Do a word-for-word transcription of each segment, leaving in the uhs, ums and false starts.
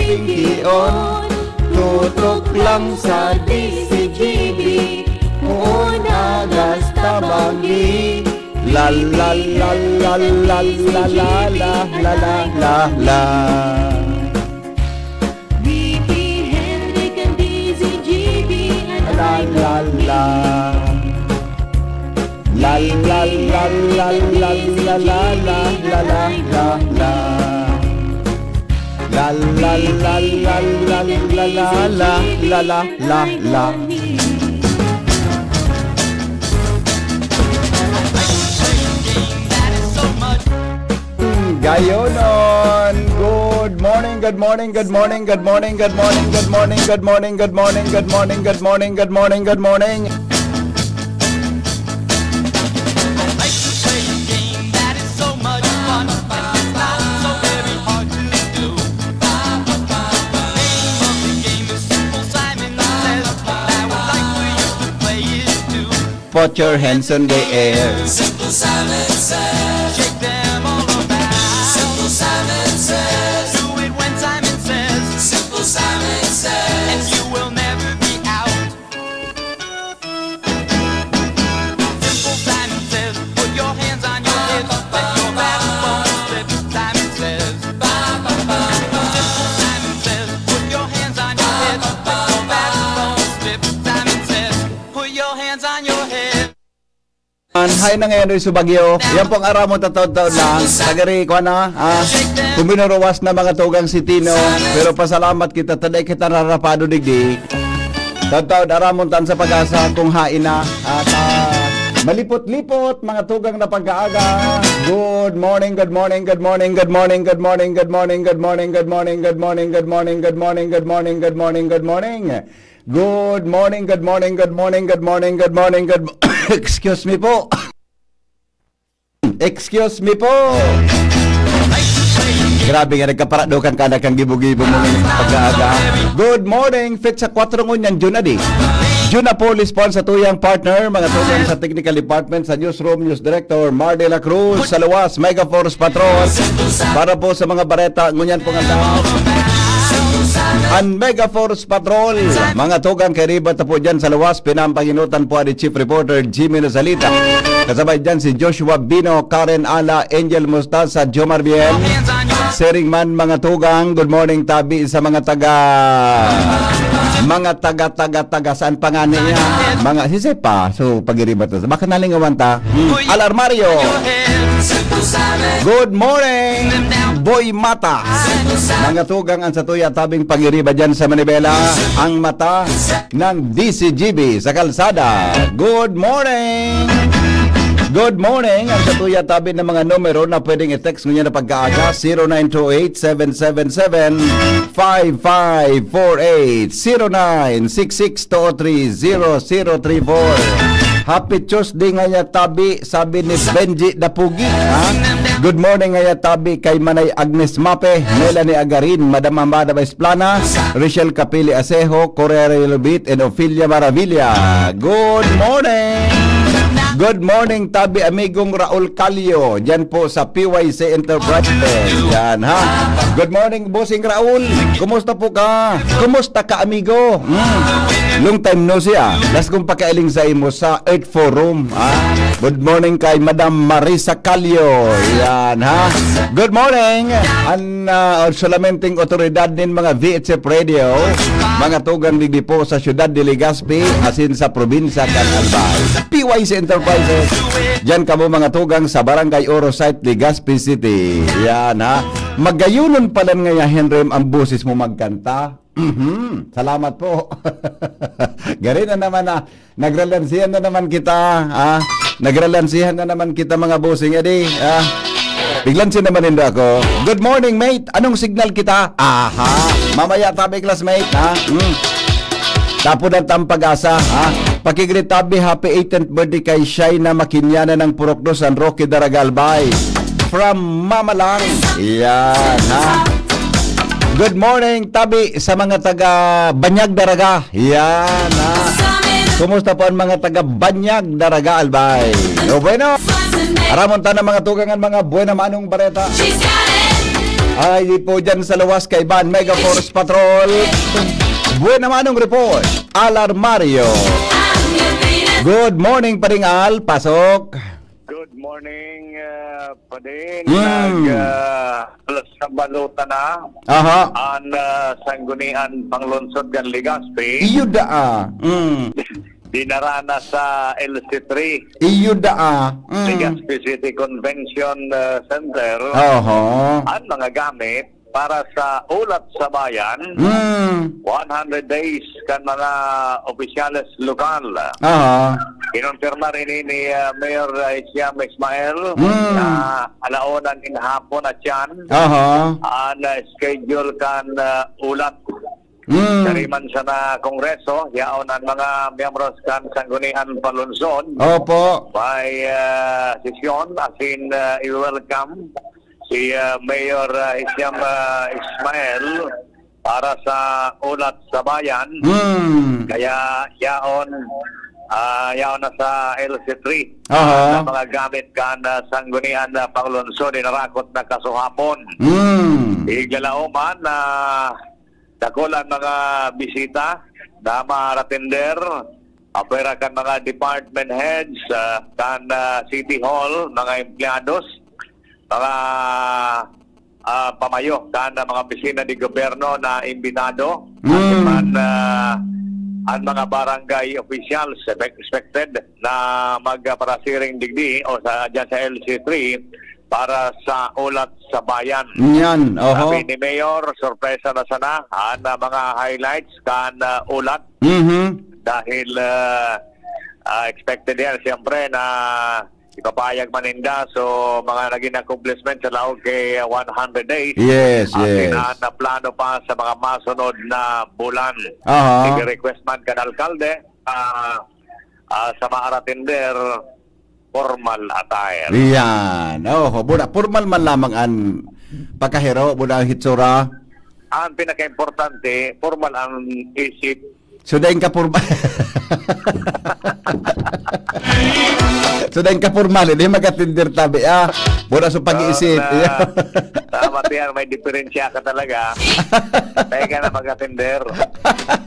Tingkion, tutok lang sa D C G B. Poon agas tabangi. La la la la la la la la la la la. B P Henry kan D C G B. La la la. La la la la la la la la la la. La la la la la la la la la la. Gayonon. Good morning, good morning, good morning, good morning, good morning, good morning, good morning, good morning, good morning, good morning, good morning, good morning. I like to play a game that is so much fun, and it's not so very hard to do. The name of the game is Simple Simon Says, and I would like for you to play it too. Put your hands in the air. Simple Simon Says. Shake them all around. Simple Simon Says. Do it when Simon says. Simple Simon Says. And you will never be out. Simple Simon Says, put your hands on your hips, let your backbone slip. Simon Says. Simple Simon Says, put your hands on your hips, let your backbone slip. Simon Says, put your hands on your hips. An, hay na ngayon, Luis Bagyo. Yan pong aramon ta taon-taon lang. Tagari, kuha na, ah, kung binuruwas na mga tugang si Tino. Pero pasalamat kita, taday kita nararapado digdi. Taon-taon, aramon tan sa pag-asa kung hain na. At, ah, malipot-lipot, mga tugang na pag-aaga. Good morning, good morning, good morning, good morning, good morning, good morning, good morning, good morning, good morning, good morning, good morning, good morning, good morning, good morning. Good morning, good morning, good morning, good morning, good morning, good mo-, excuse me po. Excuse me po. Grabe nga, nagkaparadokan ka na kang gibo-gibo mo ngayong pag-aaga. Good morning, fit sa kwatro ngunyan, June na di. June na po, response sa tuyang partner, mga tugang sa technical department, sa newsroom, news director, Mar de la Cruz, sa luwas, Mega Force Patrol. Para po sa mga bareta, ngunyan po nga tao. An Mega Force Patrol, mga tugang, kay riba ta po dyan sa luwas, pinampanginutan po ni Chief Reporter Jimmy Nazalita. Kasabay dyan si Joshua Bino, Karen Ala, Angel Mustasa, Jomar Bien. Siring man, mga tugang, good morning tabi sa mga taga, mga taga, taga, taga, saan pa nga niya? Mga, sisay pa, so, pag-iriba ta. Baka nalingawan ta. Hmm. Al Armario. Good morning, Boy Mata. Mga tugang, ang satuya tabing pag-iriba dyan sa Manibela, ang mata ng D C G B sa kalsada. Good morning! Good morning! Ang satuya tabi ng mga numero na pwedeng i-text ngunyan na pag-aaga, zero nine two eight, seven seven seven, five five four eight, zero nine six six two three zero zero three four. Happy Tuesday ngaya tabi, sabi ni Benji Dapugi, ha? Good morning ngaya tabi kay Manay Agnes Mape, Melanie Agarin, Madam Amada Esplana, Richelle Capili Asejo, Correa Lubit, and Ophelia Maravilla. Good morning! Good morning, tabi amigong Raul Calio, dyan po sa P Y C Enterprises. Yan, ha? Good morning, Bossing Raul. Kumusta po ka? Kumusta ka, amigo? Hmm. Long time no see, ah. Last kong pakailing sa imo sa Earth Forum, ah. Good morning kay Madam Marisa Calio. Yan, ha? Good morning. An, ah, solamente ang otoridad nin mga V H F Radio, mga tugang digdi po sa siyudad de Legazpi, asin sa probinsya kan Albay. P Y C Enterprises. Diyan kamo mga tugang sa Barangay Oro Site, Legazpi City. Yan, ha. Magayonon pala ngaya, Henry, ang boses mo magkanta. Mhm. Salamat po. Gari na naman na. Nagralansihan na naman kita, ah. Nagralansihan na naman kita, mga bossing. Adi, ah. Biglansi naman nindo ako. Good morning, mate. Anong signal kita? Aha. Mamaya tabi, classmate, ha? Hmm. Tapo na ang pag-asa, ha? Pakigreet tabi, happy eighteenth birthday kay Shaina Makinyana ng Purok Dos, San Roque, Daraga, Albay. From Mama Lang. Yan, ha? Good morning, tabi sa mga taga Banyag, Daraga. Yan, ha? Kumusta po ang mga taga Banyag, Daraga, Albay? O bueno, aramon ta na mga tugang an mga buena manong bareta. Ay, di po dyan sa luwas kay Van Mega Force Patrol. Buena manong report, Alarmario. Good morning, Paring Al. Pasok. Good morning, uh, Padin. Mm. Nag, uh, alas sa balota na. Aha. An, uh, Sanggunian Panglungsod kan Legazpi. Iyo daa. Mm. Dinara na sa L C three. Iyo daa. Mm. Legazpi City Convention, uh, Center. Oho. An mga gamit para sa Ulat sa Bayan, Mm. one hundred days kan mga opisyales lokal. Aha. Kinonfirmar ini ni, ah, Mayor, ah, Hisham Ismail Mm. na alauna nin hapon na tiyan Aha. an, ah, schedule kan, ah, ulat. Mm. Sa riman sana Kongreso, yaon an mga miyembros kan Sanggunian Panglungsod. Opo. May, ah, sesyon asin, ah, i-welcome si, ah, Mayor, ah, Hisham, ah, Ismail para sa Ulat sa Bayan. Hmm. Kaya yaon, ah, yaon na sa L C three. Aha. Ang mga gamit kan, ah, Sanggunian na Panglungsod, inarakot na kasuhapon. Hmm. Iglalaoman na dakul ang mga bisita na maratender, apwera kan mga department heads, ah, kan, ah, City Hall, mga empleados, mga, ah, pamayo kan, ah, mga opisina de gobyerno na imbitado, Mm. asin man, ah, an mga barangay officials expected na magparasiring digdi o sa, dyan sa L C three para sa Ulat sa Bayan. Yan, oho. Sabi ni Mayor, sorpresa na sana an, ah, mga highlights kan, ah, ulat. Mhm. Dahil, ah, ah, expected yan, siyempre, na ipapahayag man ninda. So, mga naging accomplishment sa laog kay one hundred days. Yes, Atin yes. na plano pa sa mga masunod na bulan. Aha. Sige, request man kan alkalde, ah, ah, sa mga aratinder, formal attire. Yan. Oho, buna, formal man lamang an pagkahiro, buna ang hitsura. Ang pinakaimportante, formal ang isip. So, daing ka formal. So, daing ka formal, hindi mag-attender tabi, ah. Buna sa pag-iisip. Oo, na, tama yan, may diferensya ka talaga. Tayo ka na mag-attender.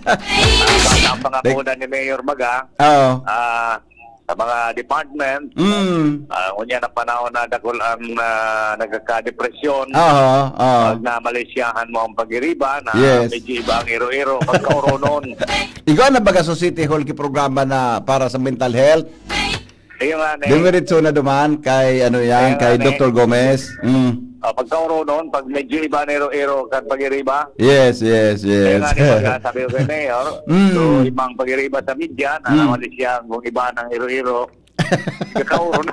Ang, ang pangakudan ni Mayor Baga, Oo. ah, sa mga department. Mm. Ah, ngunyan ang panahon na dakul ang, ah, nagkakadepresyon. Aha, aha. Pag namalisyahan mo ang pagiriba na Yes. medyo iba ang iro-iro, pagkaoronon. Igwa na baga sa City Hall ki programa na para sa mental health? Ayun nga, ne. Dumiretso na duman kay, ano yan, Ayun kay nga, ne. Doktor Gomez. Mm. Ah, pagkaoronon, pag medyo iba ang iro-iro kan pagiriba. Yes, yes, Kaya yes. nga, di ba, sabi ko kay Mayor, Mm. so, ibang pag-iriba sa media, na Mm. naman siya kung iba ng iro-iro. Kakaoron.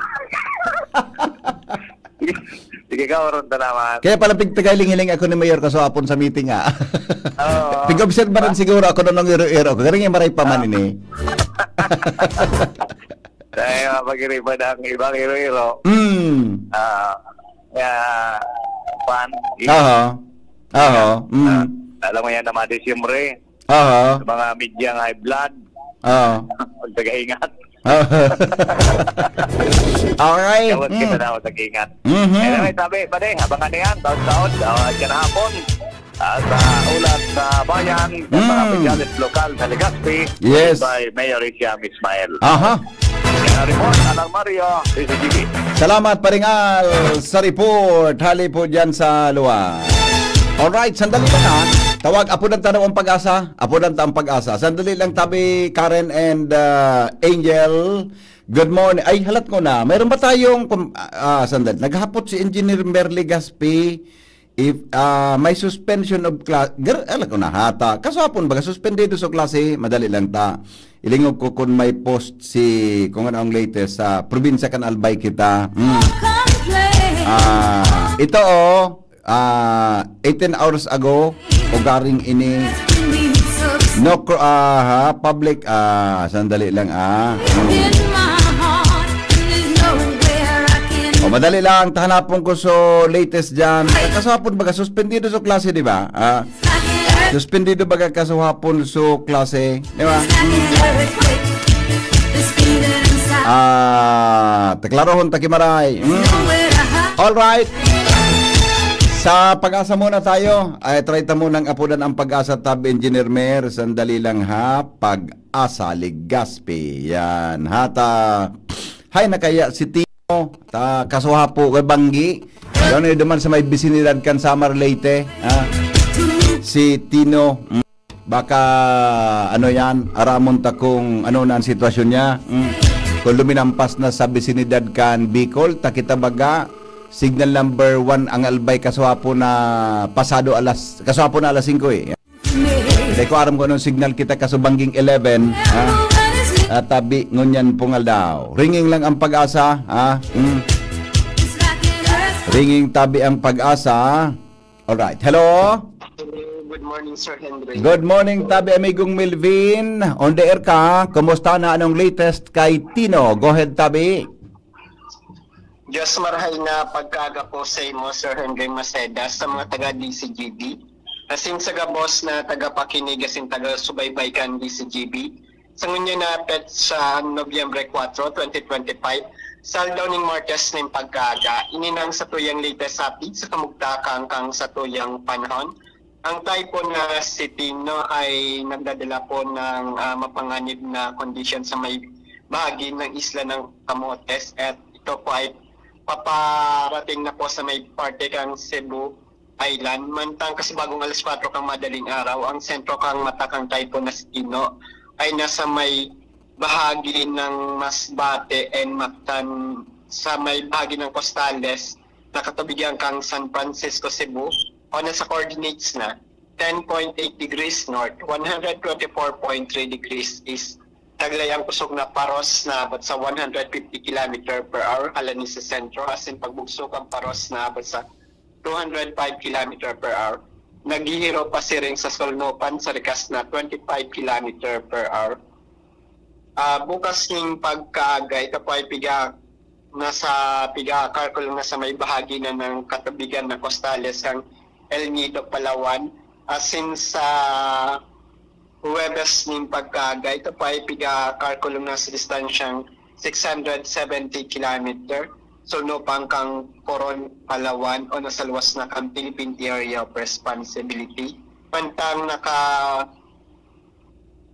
Sige, kaoron ta naman. Kaya pala pigtagay-lingiling ako ni Mayor kaswapon sa meeting, ah. Oo. Pig-obserbaran Ah. siguro ako nung iro-iro ako. Garing yung maray pa man Ah. ini. Dahil mga pag-iriba ng ibang iro-iro. Mm. Ah, kaya, pan, Aha. Aha. Mm. Ah, alam mo yan naman, Disyembre. Aha. Sa mga medyang high blood. Oo. Magtagaingat. Oo. Alright. Tawag kita Mm. daw, tag-ingat. Mhm. Anyway, sabi, pare, abangan na yan, taon-taon, ah, kanahapon. Ah, sa Ulat sa Bayan, sa mga Mm. opisyales lokal sa Legazpi, Yes. by Mayor Riciam Ismael. Aha. Yan ang report, Alarmario, D Z G B. Salamat, Paring Al, sa report. Hali po dyan sa luwa. Alright, sandali lang ha. Tawag, apunan ta daw ang Pag-asa. Apunan ta ang Pag-asa. Sandali lang, tabi, Karen and, uh, Angel. Good morning. Ay, halat ko na. Mayroon ba tayong, kum-, ah, sandali. Naghapot si Engineer Merly Gaspi. If, ah, may suspension of class, gar-, alam ko na, hata. Kaswapon baga, suspendido sa klase, madali lang ta. Ilingog ko kung may post si, kung ano ang latest sa probinsya kan Albay kita. Hmm. Ah, ito, oh, ah, eighteen hours ago, ugaring ini, no, cro-, ah, ha, public, ah, sandali lang, ah. O, madali lang, tahanapon ko so latest dyan. Kaswapon baga, suspendido sa klase, di ba? Ah, suspendido baga kaswapon so klase, di ba? Ah, taklarohon ta ki maray. Hmm. All right. Sa Pag-asa muna tayo. Ay, try ta munang apodan ang Pag-asa, tabi, Engineer Mer. Sandali lang ha. Pag-asa, Legazpi. Yan. Ha, ta, hay na kaya si Tino. Ta, kasuha po kay Banggi. Yan ay duman sa may bisinidad kan Samar, Leyte. Ha? Si Tino. Mm. Baka, ano yan, aramon ta kung ano na ang sitwasyon niya. Mm. Kung luminampas na sa bisinidad kan Bicol, ta kita baga, signal number one ang Albay, kasuha po na pasado alas, kasuha po na alas singko eh. Hindi ko aram kung anong signal kita, kasubangging eleven, ha? At tabi, ngunyan pong aldaw. Ringing lang ang Pag-asa, ha? Mm. Ringing tabi ang Pag-asa. Alright. Hello? Hello, good morning, Sir Henry. Good morning, tabi, amigong Melvin. On the air ka. Kumusta na? Anong latest kay Tino? Go ahead, tabi. Diyos marahay na pagkaaga po sa imo, Sir Henry Maceda, sa mga taga D C G B. Asin sa gabos na tagapakinig, asin taga-subaybay kan D C G B. Sa ngunyan na petsa, Nobyembre kwatro, twenty twenty-five, sa aldaw ning Martes ning pagkaaga, ini na ang satuyang latest update sa kamugtakan kan satuyang panahon. Ang typhoon na si Tino ay nagdadala po ng ah, mapanganib na kondisyon sa may bahagi ng isla ng Camotes, at ito po ay paparating na po sa may parte kang Cebu Island. Mantang kasi bagong alas kwatro kang madaling araw, ang sentro kang mata kang typhoon na si Tino ay nasa may bahagi ng Masbate and Mactan, sa may bahagi ng Costales, nakatubigan kang San Francisco, Cebu, o nasa coordinates na ten point eight degrees north, one hundred twenty-four point three degrees east. Taglay ang kusog na paros na abot sa one hundred fifty kilometer per hour halani sa sentro, asin pagbugso kan paros na abot sa two hundred five kilometer per hour. Naghihiro pasiring sa solnopan sa rikas na twenty-five kilometer per hour. Ah, bukas ning pagkaaga, ito po ay piga, nasa piga-Carcolong na sa may bahagi na ng katubigan na Costales kang El Nido, Palawan. Asin sa Huwebes ning pagkaaga, ito po ay piga-Carcolong na sa distansyang six hundred seventy kilometer, solnopan kang Coron, Palawan, o nasa luwas na kang Philippine Area of Responsibility. Mantang naka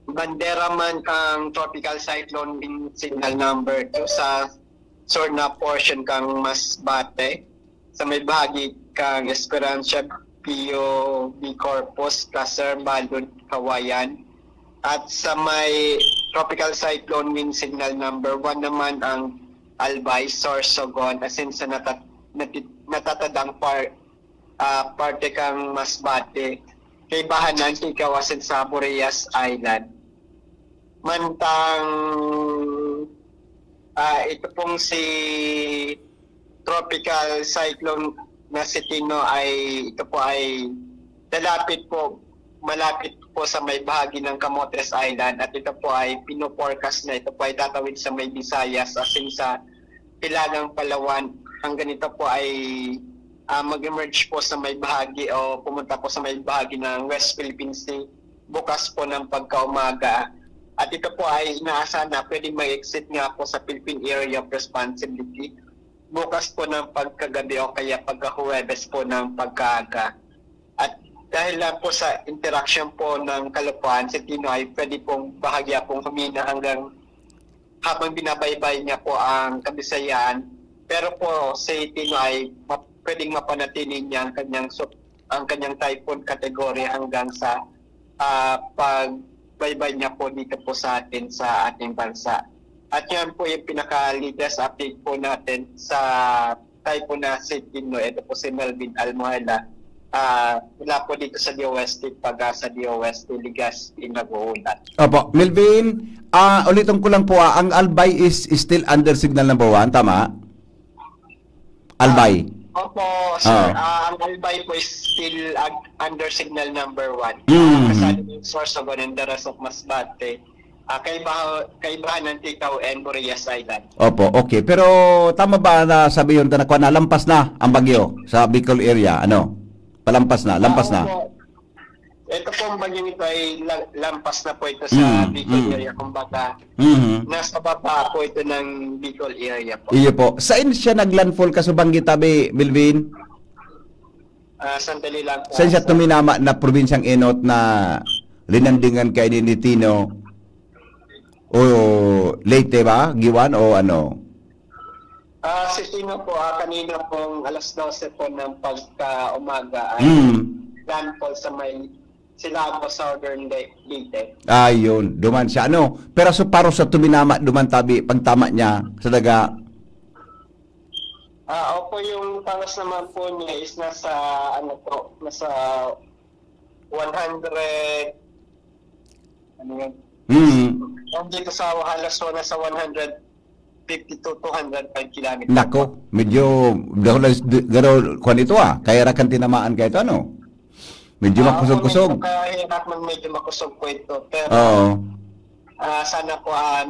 bandera man ang Tropical Cyclone Wind Signal number two sa sur na portion kang Masbate, sa may bahagi kang Esperanza, Pio, B. Corpus, Placer, Balud, Cauayan. At sa may Tropical Cyclone Wind Signal number one naman ang Albay, Sorsogon, asin sa natat- nati- natatadang par- ah, parte kang Masbate, kaibahan na ang ikaw asin sa Burias Island. Mantang ah, ito pong si Tropical Cyclone na si Tino ay ito po ay lalapit po, malapit po sa may bahagi ng Camotes Island, at ito po ay pino-forecast na ito po ay tatawid sa may Visayas asin sa Hilagang Palawan. Hanggang ito po ay ah, mag-emerge po sa may bahagi o pumunta po sa may bahagi ng West Philippine Sea bukas po ng pagkaumaga. At ito po ay inaasahan na pwedeng mag-exit nga po sa Philippine Area of Responsibility bukas po ng pagkagabi o kaya pagkahuwebes po ng pagkaaga. At dahil lang po sa interaction po ng kalokohan, si Tino ay pwede pong bahagya pong humina hanggang habang binabaybay niya po ang Kabisayan. Pero po si Tino ay map- pwedeng mapanatili niya ang kanyang sup- ang kanyang typhoon category hanggang sa ah, pagbaybay niya po dito po sa atin sa ating bansa. At yan po yung pinaka-latest update po natin sa typhoon na si Tino. Ito po si Melvin Almohela. Ah, mula po dito sa D O S T, pag sa D O S T Legazpi, nag-uulat. Opo, Melvin, ah, ulitin ko lang po, ah, ang Albay is still under signal number one, tama? Albay. Opo, sir. Ah, ang Albay po is still ag- under signal number one. Mm. Kasali yung Sorsogon and the rest of Masbate. Ah, kaibahan, kaibahan ng Ticao and Burias Island. Opo, okay. Pero tama ba na sabihin ta na, kuwan, nalampas na ang bagyo sa Bicol area? Ano? Palampas na, lampas na. Opo. Ito pong bagyong ito ay la- lampas na po ito sa Mm, Bicol mm. area. Kumbaga, Mhm. nasa baba po ito ng Bicol area po. Iyo po. Saan siya naglandfall, kasubang gitabi, Melvin? Ah, sandali lang po, Saan siya sir. tuminama na probinsyang Enot na linandingan kaini ni Tino? O Leyte ba? Guiuan o ano? Ah, si Tino po, ah, kanina pong alas dose po ng pagkaumaga ay Mm. landfall sa may Silago, Southern Le-, Leyte. Ayun, duman siya. Ano? Pero so paro sa tuminama, duman tabi, pagtama niya sa daga. Ah, opo, yung pangas naman po niya is nasa, ano po, nasa one hundred, ano yun? Mm. Nandito sa halos nasa one hundred fifty to two hundred five kilometers. Nako, medyo garo, garo, kwan ito ah. Kaya ra kan tinamaan ka ito, ano? Medyo Ah, opo, makusog-kusog. medyo kahirap man, medyo makusog po ito. Pero, Oo. ah, sana po, ah,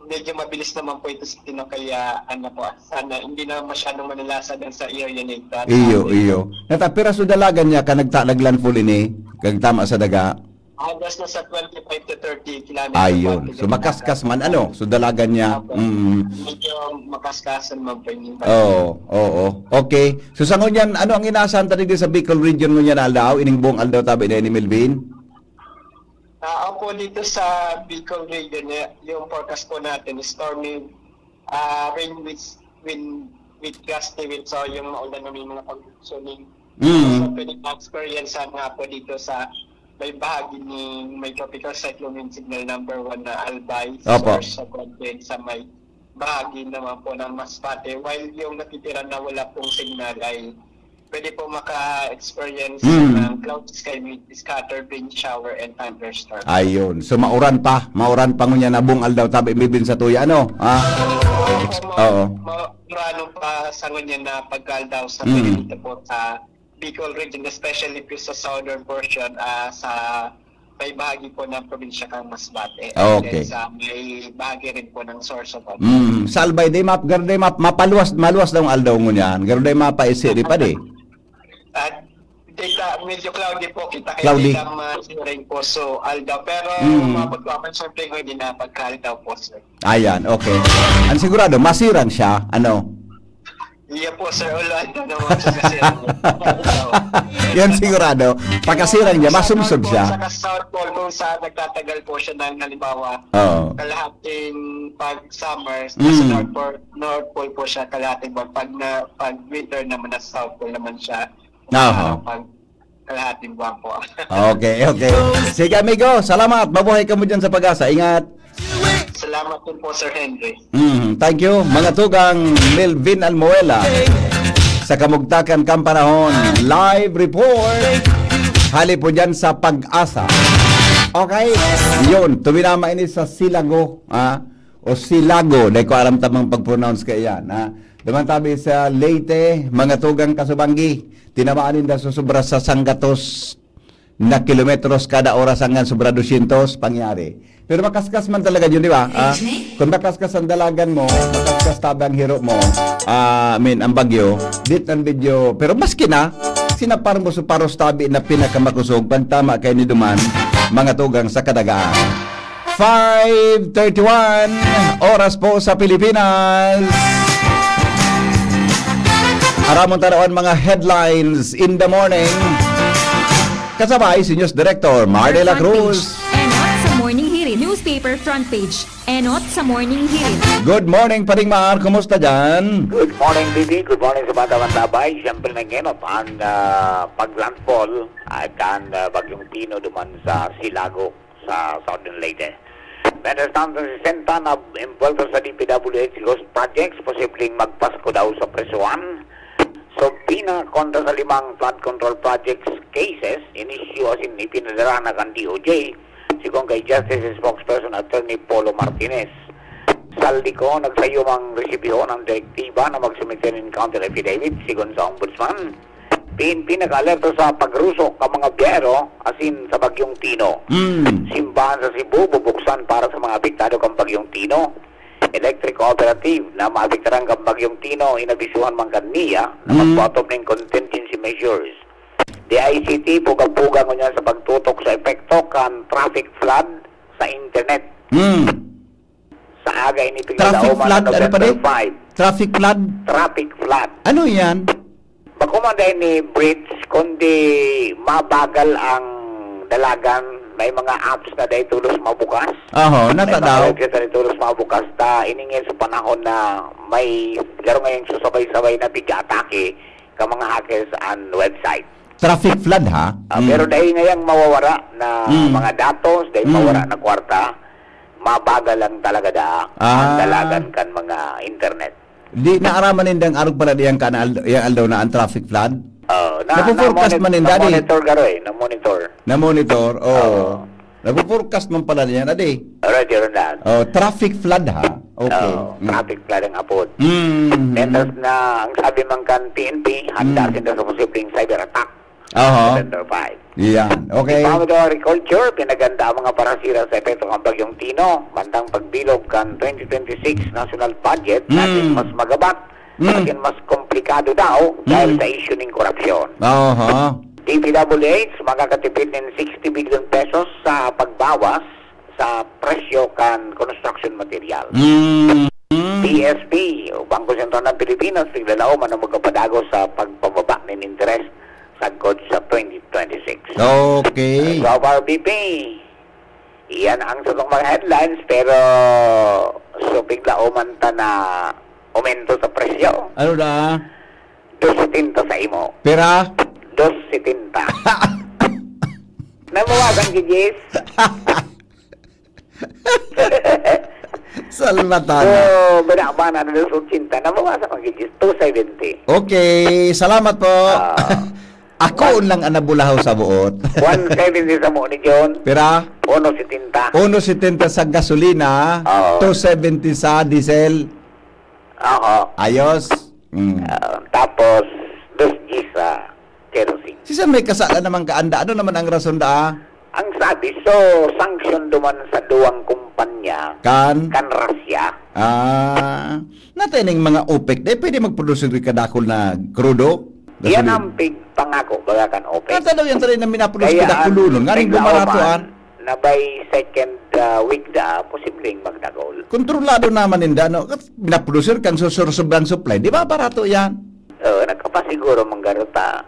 medyo mabilis naman po ito sa Tino, kaya ano po, ah, sana hindi na masyadong manalasa dun sa area na ito. At, Iyo, ah, iyo. Nata, piraso dalagan niya ka nagta-, nag-landfall ini, kag tama sa daga. Halos nasa twenty-five to thirty kilometers Ayun. po. So, makaskas man, ano? So, dalagan niya. Opo. Mm. Medyo makaskasan man po yung Oo, oo. Okay. So, sa ngunyan, ano ang inaasahan ta digdi sa Bicol region ngunyan na aldaw? Ining buong aldaw tabi na ni Melvin? Ah, opo, dito sa Bicol region, eh, yung forecast po natin is stormy, ah, rain with, wind, with gusty winds, so yung maulan na may mga pagsuning. Mm. So, pwede ma-experience nga po dito sa may bahagi ni may tropical cyclone wind signal number one na Albay, Opo. source sa Guadalajara, sa may bahagi naman po ng Masbate. While yung natitira na wala pong signal ay pwede po maka-experience Mm. ng cloudy sky with scattered rain shower and thunderstorm. Ayun. So, mauran pa. Mauran pa ngunyan na buong aldaw tabi, Melvin, sa tuya, ano? Ah, Opo, ma-, Oo. ma-, maurano pa sa ngunyan na pagkaldaw sa Mm. pwede dito po sa Bicol region, especially po sa southern portion, ah, sa may bahagi po ng probinsya kang Masbate. And Okay. then sa may bahagi rin po ng Sorsogon. Mm, sa Albay, di map-, garo di map-, mapaluwas, maluwas daw ang aldaw ngunyan. Garo di mapaisi, di pa di? At dita, medyo cloudy po kita, kaya Cloudy. di lang masiring po so aldaw. Pero Mm. umabot po ako, siyempre, hindi na pagkaaldaw po, sir. Ayan, okay. Ang sigurado, masiran siya, ano? Iya po, sir. Wala, ito naman siya kasi, ano, Yan sigurado. Pagkasirang niya, Sa masumsod North Pole, siya. Sa South Pole, kung saan nagtatagal po siya ng, halimbawa, Oo. kalahating pag-summer, Mm. sa North Pole, North Pole po siya, kalahating pag, pag na, pag winter naman, nasa South Pole naman siya. Aha. Ah, pag kalahating buwan po. Okay, okay. Sige, amigo. Salamat. Mabuhay ka mo dyan sa Pag-asa. Ingat. Salamat din po, Sir Henry. Mm, thank you. Mga tugang Melvin Almuela sa Kamugtakan kan Panahon. Live report. Hali po dyan sa Pag-asa. Okay? Yun. Tuminama ini sa Silago. Ah? O Silago. Dahil ko aram tamang pag-pronounce ka iyan. Ah? Duman tabi sa Leyte, mga tugang kasubanggi. Tinamaan ninda sa sobra sa sanggatos na kilometros kada oras hanggang sobra dosyentos pangyari. Pero makaskas man talaga yun, di ba? Ah, kung makaskas ang dalagan mo, makaskas tabi ang hiro mo, ah, I mean, ang bagyo, dit ang video. Pero maski na, sinapar mo sa paros tabi na pinakamakusog, pagtama kay ni Duman, mga tugang sa kadagaan. Five thirty-one, oras po sa Pilipinas. Aramon tarawan mga headlines in the morning. Kasabay si News Director Mar de la Front page, Cruz. Enot sa Morning Hirit. Newspaper front page. Enot sa Morning Hirit. Good morning, Paring Mar. Kumusta dyan? Good morning, B B. Good morning sa mga tawang labay. Siyempre, nag-enot ang, ah, pag-landfall at ang, ah, Bagyong Tino duman sa Silago, sa Southern Leyte. Mientras tanto, sesenta na envuelto sa D P W H ghost projects, posibleng magpasko daw sa presohan. Subpoena kontra sa limang flood control projects cases, inisyu asin ipinadara na kan D O J, sigon kay Justice Spokesperson Attorney Polo Martinez. Zaldy Co, nagsayumang resibihon ang direktiba na magsumite nin counter affidavit, sigon sa Ombudsman. P N P nag-alerto sa pagrusok kan mga biyahero asin sa Bagyong Tino. Mm. Simbahan sa Cebu bubuksan para sa mga apektado kan Bagyong Tino. Electric cooperative na maapektaran kan Bagyong Tino, inabisuhan man kan NIA na Mm. magpatop nin contingency measures. D I C T, puga-puga ngunyan sa pagtutok sa epekto kan traffic flood sa internet. Mm. Sa aga ini, Traffic pigdadaoman flood, ang ano pa November din? five. Traffic flood? Traffic flood. Ano yan? Bako man dai ni bridge, kundi mabagal ang dalagan. May mga apps na dai tolos mabukas. Aho, May nata mga daw. website na dai tolos mabukas. Ta iningin sa panahon na may garo ngayong susabay-sabay na pig-aatake ka mga hackers an website. Traffic flood, ha? Ah, Mm. pero dai ngayang mawawara na Mm. mga datos, dai Mm. mawara na kwarta, mabagal lang talaga daa ang Ah. dalagan kan mga internet. Di naaraman nindang arog pala diyang kan al-, yang aldaw na ang traffic flood? Oh, na, Napo-forecast na-moni-, man ninda, di? na-monitor garo eh, na-monitor. Na-monitor, oh. Oo. Napo-forecast man pala niyan, adi? Alright, yun na. Oh, traffic flood, ha? Okay. Oo, Mm. traffic flood ang apod. Mm. Mentas na, ang sabi man kan P N P, handa Mm. sinda sa posibleng cyber attack. Aha. November five. Iyan. Okay. Department of Agriculture, pinaganda ang mga parasira sa epekto kan Bagyong Tino. Mantang pagbilog kan twenty twenty-six national budget, Mm. naging mas magabat, Mm. naging mas komplikado daw dahil Mm. sa issue ning korupsyon. Aha. D P W H, makakatipid nin sixty billion pesos sa pagbawas sa presyo kan construction material. Mm. B S P, o Bangko Sentral ng Pilipinas, tiglalaom na magkapadagos sa pagpababa nin interes sagkod sa twenty twenty-six. Okay. So far, B P, iyan ang satong mga headlines, pero supig laoman ta na aumento sa presyo. Ano na? Dos setenta sa imo. Pera? Dos setenta. Nabawasan ki Jis. Salmatana. So, binabanan na dos ochenta. Nabawasan man ki Jis. Two seventy. Okay, salamat po. Ah. Ako One lang ang nabulahaw sa buot. One seventy sa mo ni John. Pira? Uno setenta. Uno setenta sa gasolina, Oo. two seventy sa diesel. Oo. Ayos. Mm. Ah, tapos, dos diyes sa kerosene. Sisan may kasala naman ka, anda? Ano naman ang rason da? Ang sabi, so, sanction duman sa duwang kumpanya Kan? kan Russia. Ah, natining mga OPEC, di pwede magproduce kadakol na krudo? Yan Gasolina. ang pig-, pangako, baga kan OPEC. Nata daw yan tayo na minaproduce Kaya kadakol ang unon. Ngayon bumarato, naglauman ah. na by second, ah, week da, posibleng magdakol. Kontrolado naman ninda, no? Minaproduce kan susur-, sobrang supply. Di ba barato yan? Oo, nagkapasiguro man garo ta.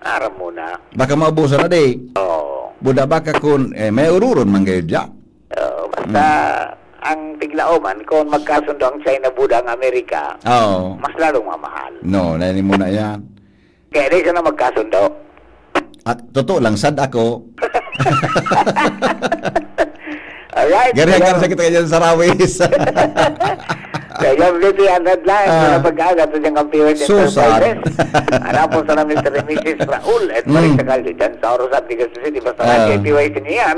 Aram mo na. Baka maubusan na, di? Oo. Buda baka kun, eh, may ururon man kayo dyan. Oo, basta Mm. ang tiglaoman, kung magkasundo ang China, Buda, ang Amerika, Oo. mas lalong mamahal. No, nani mo na yan. Kaya di siya na magkasundo. At totoo lang, sad ako. Alright, Gari hanggang so, sa kita dyan sa Rawis. Kaya yung V P ang headline, Ah. sa pag-aaga, ito dyan ang P O S So sad. Enterprises. Hanapon sa namin si Misis Raul at Mm. Marisa Caldo dyan sa Orosat, Legazpi City. Basta Ah. na K P Y C niyan,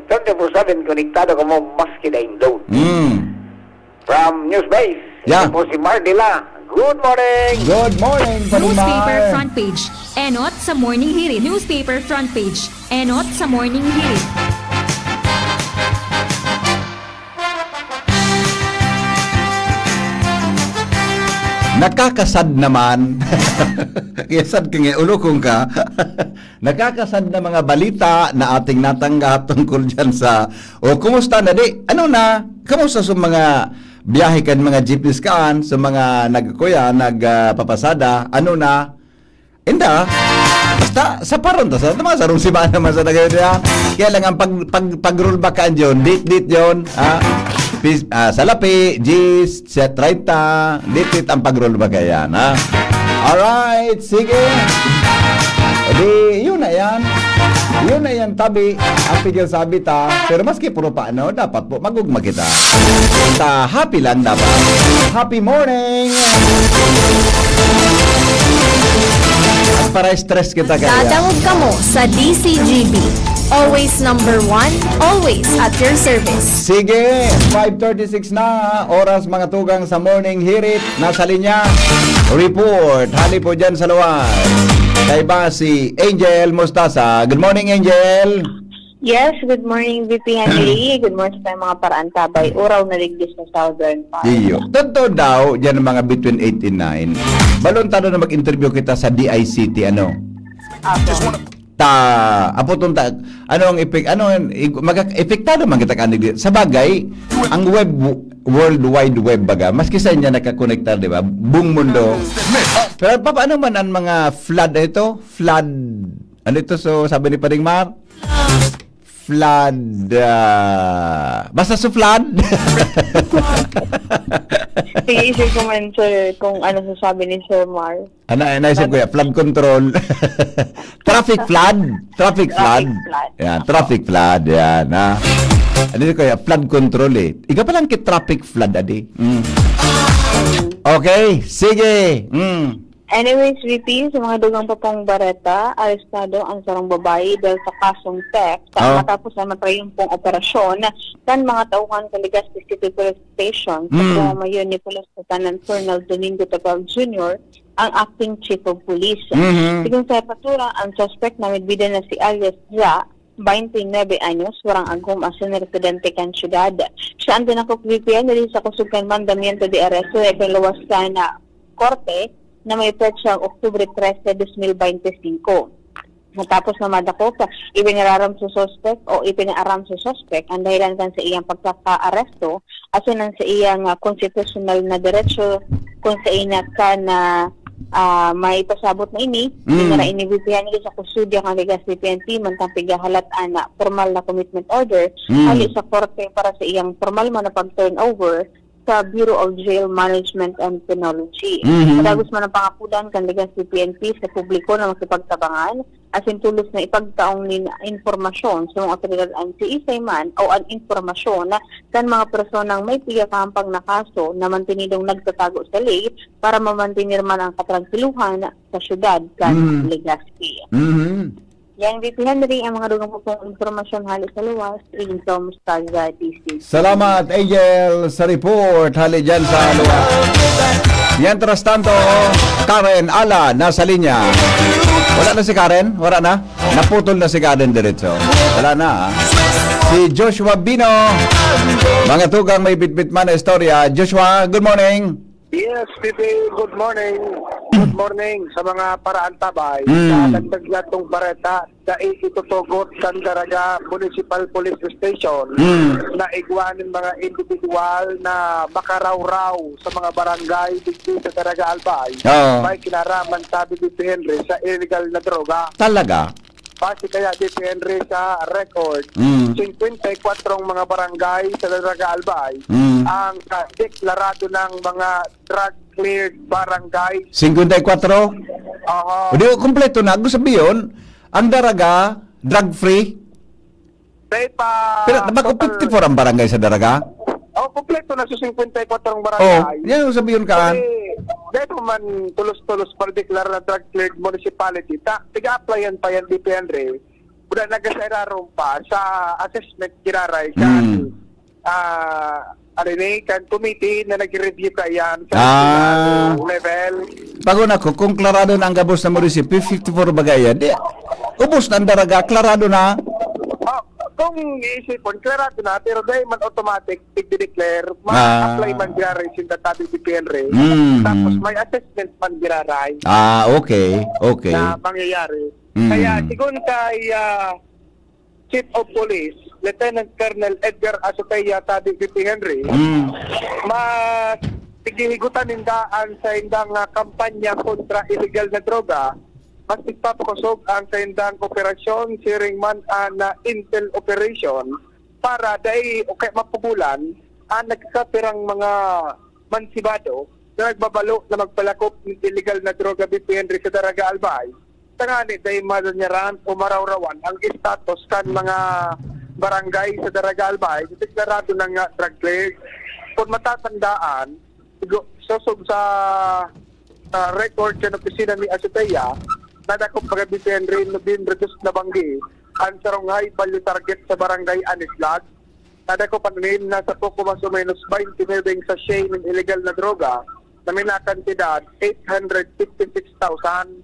twenty-four seven konektado kamo maski daing load. Mm. From News Base, Yeah. ito po si Mar Dela. Good morning! Good morning, Newspaper Panimal! Front page. Enot sa Morning Hirit. Newspaper Front page. Enot sa Morning Hirit. Nakakasad naman. Kaya sad ka nga, ulokong ka. Nakakasad na mga balita na ating natanggap tungkol dyan sa, o kumusta na di? Ano na? Kamusta sa mga biyahe kan mga jeepneys kaan, sa mga nagkuya, nag, ah, papasada? Ano na? Inda, basta sa paron ta sa mga sarong siba naman sa nagayon yan. Kaya lang ang pag, pag, pag-roll back ka dyan, dit, dit yun, ha? Pis-, ah, salapi, jis, Sa treinta, litit ang pag-roll back yan, ha? Alright, sige. Di, yun na yan. Yun na yan, tabi. Ang pigil sabi ta. Pero maski puro pa, ano, dapat po magugma kita. Ta, happy lang dapat. Happy morning! At para stress kita kaya. Dadangog kamo sa D C G B. Always number one, always at your service. Sige, five thirty-six na, oras mga tugang sa Morning Hirit. Nasa linya, report. Hali po dyan sa luwal. Kaiba si Angel Mostasa. Good morning, Angel. Yes, good morning, V P Henry. Good morning sa mga paraantabay. Uraw na ligdi sa Southern Part. Iyo. Totoo daw, dyan ang mga between eight and nine. Balon tado na mag-interview kita sa D I C T, ano? Apo. Ah, apoton ta, ano ang epek-, ano ang ig-, maga-, epektado man kita kaning di-, sa bagay, ang web, World Wide Web baga, maski sa inyo nakakonektar, di ba? Buong mundo. Pero pa-, paano man ang mga flood ito? Flood, ano ito? So, sabi ni Paring Mar? Flood, ah, basta su flood. Sige, isip ko man, sir, kung ano sasabi ni Sir Mar. Ano, naisip ko yan, flood control. Traffic flood. Traffic flood. Traffic flood. Yan, traffic flood. Yan, ha? Ano ko yan, flood control eh. Ika pa lang kay traffic flood, adi. Mm. Okay, sige. Mm. Anyways, V P, sa mga dugang pa pong bareta, arestado ang sarong babae dahil sa kasong theft Oh. matapos ang matrayumpong operasyon kan mga tauhan sa Legazpi City Police Station sa Mm. pamamayon ni Police Lieutenant Colonel Domingo Tagal Junior, ang acting chief of police. Mhm. Sigon sa patura, ang suspect na midbida na si alias Ja, twenty-nine anyos, warang agom asin residente kan syudad. Siya ang dinakop V P N diri sa kusog kan mandamiento de arresto na ipinluwas kan korte na may petsa Oktubre trese, dos mil beintisinko. Matapos na madakop, ipinararam sa suspek o ipinaaram sa suspek ang dahilan kan sa iyang pagkakaaresto asin ang sa iyang ah, konstitusyonal na derecho kung sa ina ka na ah, may pasabot na ini, Mm. pinara inibitihan niya sa kustodiya kan Legazpi P N P mantang pigahalat an ah, formal na commitment order Mm. hali sa korte para sa iyang formal man na pag-turnover sa Bureau of Jail Management and Penology. Mhm. Padagos man ang pangapudan kan Legazpi P N P sa publiko na makipagtabangan asin tolos na ipagtaong nin impormasyon sa mga otoridad an siisay man o an impormasyon kan mga personang may pigakahampang na kaso na mantenidong nagtatago sa ley para mamantener man ang katrangkiluhan sa syudad kan Mm. Legazpi. Mhm. Yan, V P Henry, ang mga dugang po pong impormasyon hali sa luwas, Angel Mustaza, D C. Salamat, Angel, sa report. Hali dyan sa luwas. Mientras tanto, Karen Ala, nasa linya. Wala na si Karen? Wala na? Naputol na si Karen diretso. Wala na, ha? Si Joshua Bino. Mga tugang may bitbit man na istorya. Joshua, good morning. Yes, P P, good morning. Good morning sa mga paraantabay. Mm. Sa dagdag natong bareta, dai itutugot kan Daraga Municipal Police Station Mm. na igwa nin mga individual na makarawraw sa mga barangay digdi sa Daraga Albay. Oo. May kinaraman, sabi ni Henry, sa illegal na droga. Talaga? Base kaya ni Henry sa record, Mm. singkwenta y kwatro mga barangay sa Daraga Albay Mm. ang ah, deklarado ng mga drug cleared barangay. Singkwenta y kwatro? Aha. O di, kompleto na. Gusto sabihin, ang Daraga, drug free? Dahil pa... Pero bako fifty-four ang barangay sa Daraga? Oh, kompleto na sa singkwenta y kwatro Oh, barangay. yan ang sabihin ka. Kasi, dahil man tulos-tulos pa deklara na drug cleared municipality, ta, tiga-applyan pa yan, D P N R. Buda nagkasairaron pa sa assessment giraray kan Mm. ah, ano ni, kan committee na nag-review ka yan sa Ah. national level. Pagun ako, kung klarado na ang gabos na munisipyo, fifty-four bagay yan, di, ubos na ang Daraga, klarado na. Oh, kung iisipon, klarado na, pero dahil man automatic, i-declare, Ah. ma-apply man giraray sin tatabi si P N R. Mm. Tapos may assessment man giraray Ah, okay, okay. na mangyayari. Mm. Kaya, sigon kay ah, Chief of Police, Lieutenant Colonel Edgar Azotea, sabi si P N R, Mm. mas tigihigutan ninda ang saindang ah, kampanya kontra illegal na droga, mas tigpapakosog ang saindang operasyon, siring man ang ah, intel operation, para dai o kaya mapugulan ang nagkakapirang mga mansibado na nagbabalo na magpalakop ng illegal na droga, B P N R, sa Daraga Albay. Tangani dai madanyaran o marawrawan ang status kan mga barangay sa Daraga Albay na deklarado na nga drug cleared. Kung matatandaan, sigo-, sosog sa, sa record kan opisina ni Azotea, nadakop mga B P N R na binreduce na banggi ang sarong high value target sa barangay Anislag. Nadakop an nin nasa poko mas o menos twenty-nine sachet ng illegal na droga na may nakantidad eight hundred fifty-six thousand.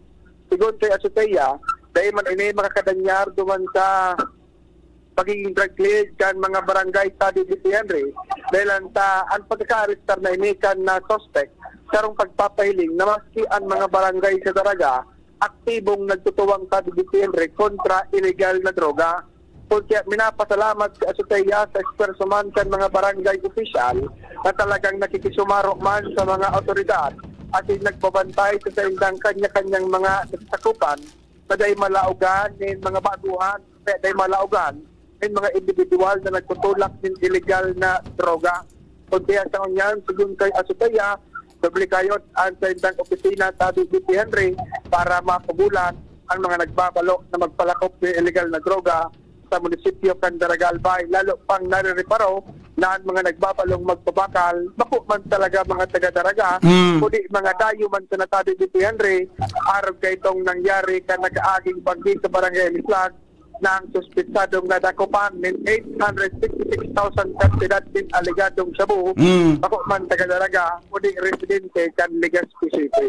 Sigon kay Azotea, dai man ini makakadanyar duman sa pagiging drug cleared kan mga barangay, sabi ni P N R, dahil ang ta, ang pagkakaarestar na ini kan na suspect sarong pagpapahiling na maski ang mga barangay sa Daraga aktibong nagtutuwang sa D P N R kontra illegal na droga. Kung kaya minapasalamat si Azotea sa esfuerso man kan mga barangay opisyal na talagang nakikisumaro man sa mga awtoridad asin nagbabantay sa saindang kanya-kanyang mga nasasakupan na dai malaogan nin mga baguhan, kaya dai malaogan nin mga indibidwal na nagtutulak nin iligal na droga. Kung kaya sa ngunyan, sigon kay Azotea, doble kayot an saindang opisina sa D P N R para mapugolan ang mga nagbabalo na magpalakop nin iligal na droga sa munisipyo kan Daraga, Albay, lalo pang narireparo na an mga nagbabalong magpabakal bako man talaga mga taga-Daraga, Mm. kundi mga dayo man sa natabi ni Henry, arog kaitong nangyari kan nakaaging banggi sa Barangay Mislag na ang suspetsadong nadakupan nin eight hundred sixty-six thousand kantidad nin alegadong shabu, Mm. bako man taga-Daraga, kundi residente kan Legazpi City.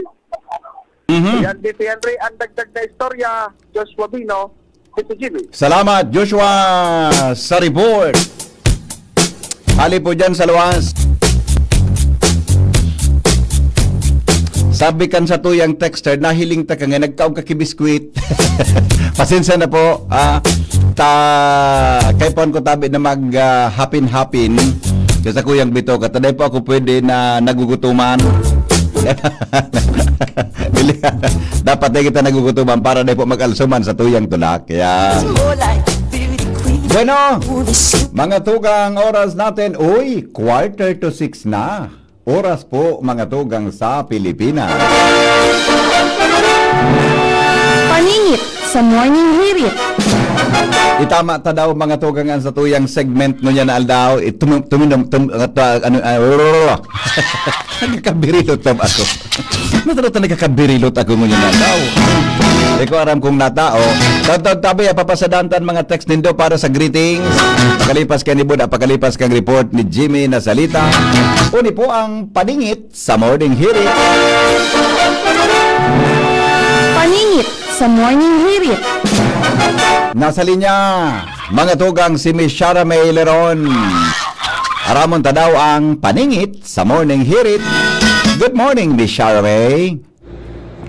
Mhm. Yan, D P N R, ang dagdag na istorya, Joshua Bino, ito Jimmy. Salamat, Joshua, sa report. Hali po dyan sa luwas. Sabi kan satuyang texter, nahiling ta ka nga, nagkaog ka ki biskwit. Pasensya na po. Ah, ta, kaipuhan ko tabi na mag, ah, hapin-hapin. Kaya sa kuyang bito, kataday po ako pwede na nagugutuman. Dili, dapat na kita nagugutuman para di po mag-alsuman sa tuyang tulak. Kaya, bueno, mga tugang, oras natin, uy, quarter to six na. Oras po, mga tugang, sa Pilipinas. Paningit sa Morning Hirit. Itama ta daw, mga tugang, ang sa tuyang segment ngunyan na aldaw. Itum-, tuminom-, tum-, at, ah, ano, ah, Nagkakabirilot na ba ako? Natalo talaga kabirilot ako ngunyan na daw. Di ko aram kung natao. Tawtawtabi, papasadahan tan mga text nindo para sa greetings. Pakalipas kay ni Buda, pakalipas kang report ni Jimmy na salita. Uni po ang paningit sa Morning Hirit. Paningit sa Morning Hirit. Nasa linya, mga tugang, si Miss Shara May Leron. Aramon ta daw ang paningit sa Morning Hirit. Good morning, Miss Shara May.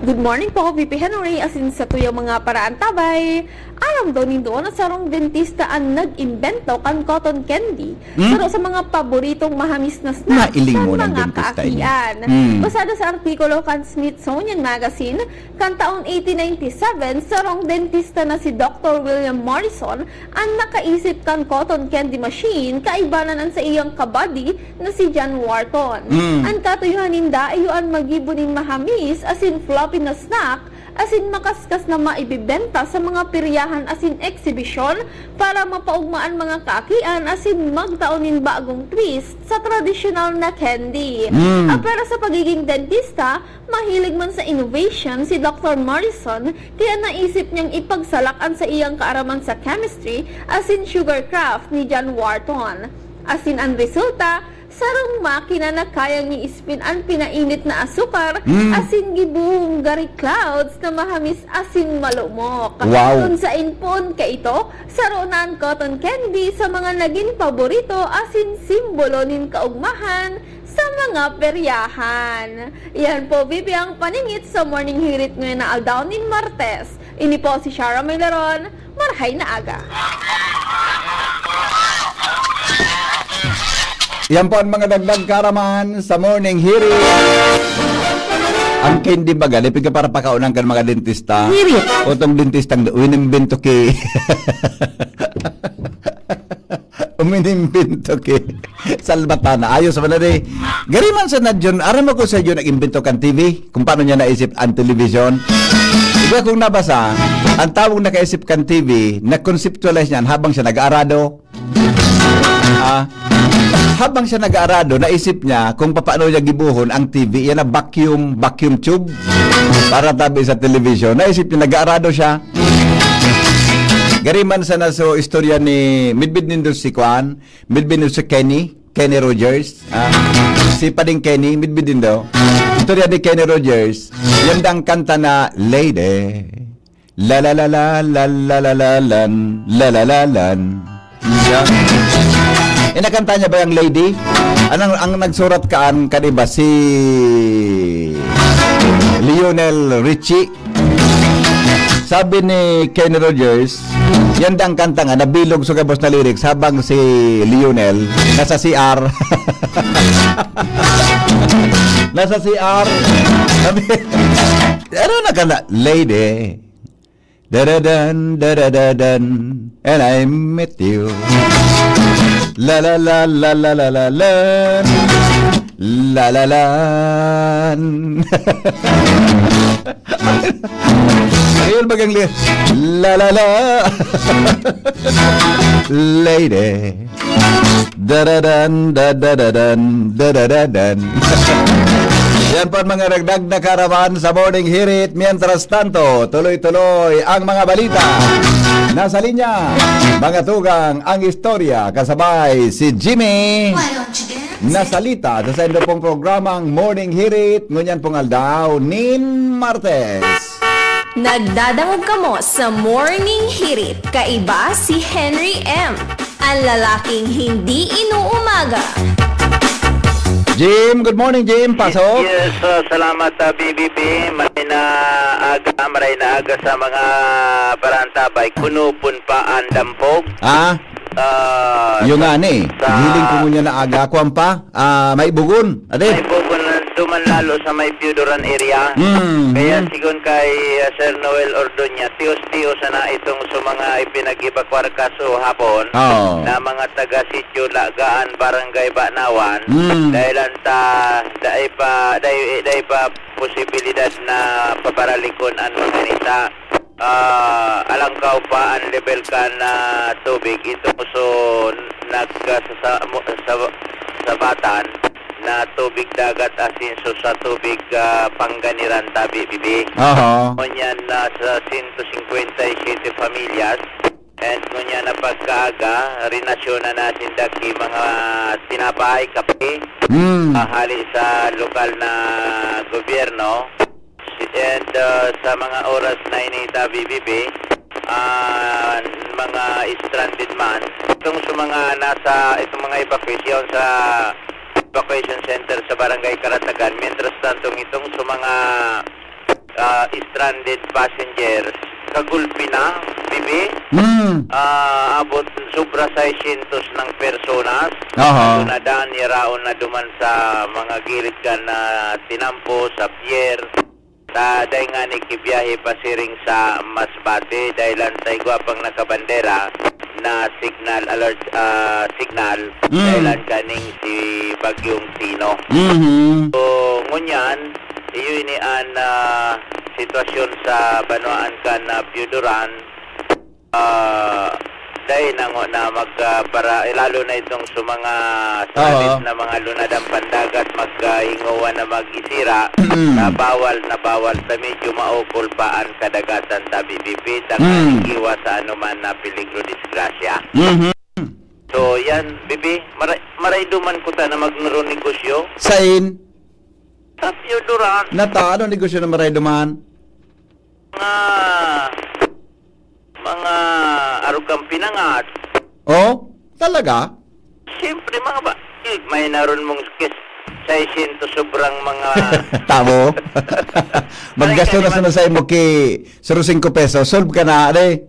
Good morning po, V P Henry, asin sa tuyang mga paraantabay. Aram daw nindo na sarong dentista ang nag-imbento kan cotton candy. Hmm? Saro sa mga paboritong mahamis na snacks Nailing kan mo ng mga dentista ini. kaakian. Hmm. Basado sa artikulo kan Smithsonian Magazine, kan taon eighteen ninety-seven, sarong dentista na si Doctor William Morrison ang nakaisip kan cotton candy machine, kaibanan an saiyang kabadi na si John Wharton. Mm. An katuyohan ninda iyo an magibo nin mahamis asin fluffy na snack, asin makaskas na maibebenta sa mga peryahan asin eksibisyon para mapaogma an mga kaakian asin magtao nin bagong twist sa tradisyonal na candy. Mm. Ah, pero sa pagiging dentista, mahilig man sa innovation si Doctor Morrison, kaya naisip niyang ipagsalak an saiyang kaaraman sa chemistry asin sugar craft ni John Wharton. Asin an resulta, sarong makina na kayang i-spin an pinainit na asukar Mm. asin gibohong gari clouds na mahamis asin malumok. Wow. Kun sain poon kaito, saro na an cotton candy sa mga nagin paborito asin simbolo nin kaogmahan sa mga peryahan. Iyan po, V P, ang paningit sa Morning Hirit ngayon na aldaw nin Martes. Ini po si Shara Maylaron. Marhay na aga. Yan po ang mga dagdag kaaraman sa Morning Hirit. Ang candy baga, di piga para pakaunan kan mga dentista. Hirit. O tong dentistang, uy, inimbento ki. Uminimbento ki. Salbatana. Ayos man na di. Gari man sa na John, aram mo ko sa John nag-imbento kan T V, kung paano niya naisip ang television. Ika kung nabasa, ang taong nakaisip kan T V, nag-conceptualize niyan habang siya nag-aarado. Ah, habang siya nag-aarado, naisip niya kung paano niya gibuhon ang T V. Yan na vacuum, vacuum tube para tabi sa television. Naisip niya, nag-aarado siya. Gari man sana so istorya ni midbid nindo si Kuan, midbid nindo si Kenny, Kenny Rogers, ah, si Pading Kenny, midbid nindo. Istorya ni Kenny Rogers, yan ang kanta na Lady. La la la la, la la la la, lan, la la la lan. Yan. Inakanta niya ba yung Lady? Anong, ang nagsurat kaan, kadi ba si Lionel Richie? Sabi ni Kenny Rogers, yan daang kanta nga, nabilog sa gabos na lyrics habang si Lionel nasa C R. Nasa C R. Sabi, ano na ka na? Lady. Daradan, daradadan, and I met you. La la la la la la la la. La la la. Ayun bagang li-, la la la. Lady. Daradan, dadadadan, dadadadan. Yan po ang mga dagdag na kaaraman sa Morning Hirit. Mientras tanto, tuloy-tuloy ang mga balita. Nasa linya, mga tugang, ang istorya kasabay si Jimmy Nasalita sa saindo pong programang Morning Hirit ngunyan pong aldaw nin Martes. Nagdadangog kamo sa Morning Hirit. Kaiba si Henry M, ang lalaking hindi inuumaga. Jim, good morning, Jim. Pasok. Yes, uh, salamat, uh, B B B. Maray na aga, maray na aga sa mga parantabay. Kunupon pa ang dampog. Ah, Ah, Yung sa, nga ni, sa hiling ko ngunyan na aga, kwan pa, ah, may bugon, ade. May bugon na duman lalo sa may Pioduran area. Mm. Kaya sigon kay, ah, Sir Noel Ordoña, tios-tios sana itong sa mga ipinag-evacuar kaso hapon Oo. na mga taga Sitio Lagaan, Barangay Banawan, Mm. dahil ang ta-, dai pa, dai, dai pa posibilidad na pabaralikon ang mga nisa. Ah, alangkaw pa ang lebel kan tubig. Itong so nagkasasa-, mo-, sa-, sabatan na tubig dagat asin so sa tubig, ah, Panganiran, tabi, bibi. Aha. Ngunyan na sa sento singkwenta y siyete pamilyas. And ngunyan na pagkaaga, rinasyon na nasinda ki mga tinapay, kape, Mm. ah, hali sa lokal na gobyerno. And, uh, sa mga oras na ini, tabi, bibi, ah, mga stranded man, itong sa mga nasa, itong mga evacuation sa evacuation center sa Barangay Karatagan, mientras tanto, itong sa mga, ah, stranded passengers, kagulpi na, bibi, Mm. ah, abot sobra seiscientos ng personas, Aha. na nadan, yaraon na duman sa mga gilid kan, ah, tinampo, sa pier, Ta, dai ngani ki biyahe pasiring sa Masbate, dahil ang ta igwa pang nakabandera na signal alert, ah, signal, Mm. dahil ang kaning si Bagyong Tino. Mhm. So, ngunyan, iyo ini an, ah, sitwasyon sa banwaan kan, ah, Pioduran. Ah, dai na ngo na mag, ah, para, eh, lalo na itong sa mga Oo. salit na mga lunadang pandagat, mag, ah, hingowa na mag-isira, Mm. na bawal, na bawal sa medyo maukol pa ang kadagatan, tabi, bibi, ta Mm. iwas sa anuman na peligro, disgrasya. Mhm. So, yan, bibi, maray, maray duman kuta na magnegosyo. Sain? Sa Pioduran. Nata, ano negosyo na maray duman? Mga, mga arog kan pinangat. Oh? Talaga? Siyempre, mga ba, eh, may naroon mong kes-, seiscientos sobrang mga Tabo? Maggasto na Parang sana sa imo ki sero singko pesos. Solve ka na, are.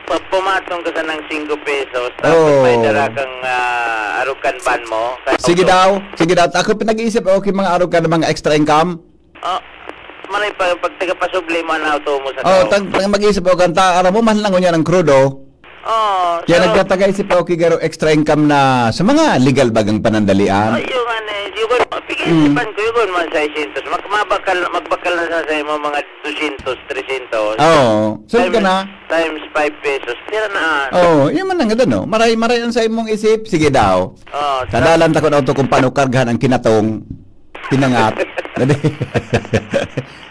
Pa-, pumatong ka sa ng singko pesos, tapos Oo. may dara kang, ah, arog kan van mo. Kaya Sige auto. daw. Sige daw. Ako pinag-iisip, okay, mga arog kan mga extra income. Ah, maray pa, pag tagapasubli mo, ano, auto mo sa Oh, tao. tag-, tag-, mag-isip ako kan ta-, aram mo, mahal na ngunyan ang crudo. Oh, Kaya so nagtatagay si Pao Kigaro extra income na sa mga legal bagang panandalian. Ay, yung ano, eh, yung, pag-iisipan Mm. ko, yung man seiscientos. Mag-, mabakal, magbakal na sa, sa imo mga dosyentos, tresyentos. Oo. So, Times, ka na? times five pesos. Tira na. Oo, yun man ang ganda, no? Maray, maray ang sa imong isip. Sige daw. Oh, Kadalan ta ko na ito kung paano kargahan ang kinatong. Pinangat. Dali.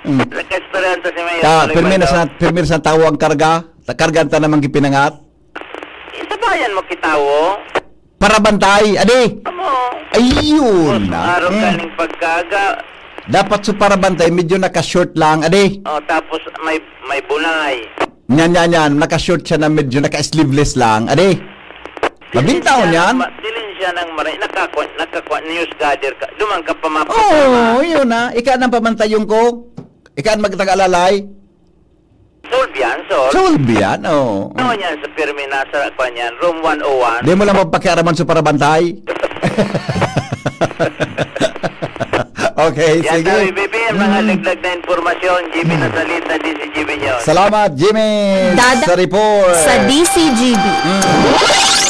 Mm. Nagka-istorya to si Mayor Ta, Tuloy pirmi na Bando. sa, pirmi na sa tawo ang karga. Ta-, karga ta namang gipinangat. Isabayan mo kitawo. Para bantay, adi. Amo. Ayun Boss, na. araw Mm. kaning pagkaga. Dapat sa para bantay, medyo naka-short lang, adi. Oh, tapos may, may bunay. Nyan, nyan, nyan. Naka-short siya na medyo naka-sleeveless lang, adi. Mabintaw Dilin siya niyan. ng ma-, dilin siya ng maray. Nakakwa-, nakakwa-, news gather ka. Duman ka pa mapasama. Oo, yun na. Ika nang pamantayon ko. Ika ang magtag-alalay. Solve yan, solve. Solve yan, oo. Ano yan sa Firme Nasa, kwan yan, room one oh one? Di mo lang magpakiaraman sa parabantay. Okay, yan sige. Yan, B P M, mga Mm. dagdag na impormasyon. G B Mm. Nasalita, D C G B News. Salamat, Jimmy, Dada- sa report. Sa D C G B. Mm.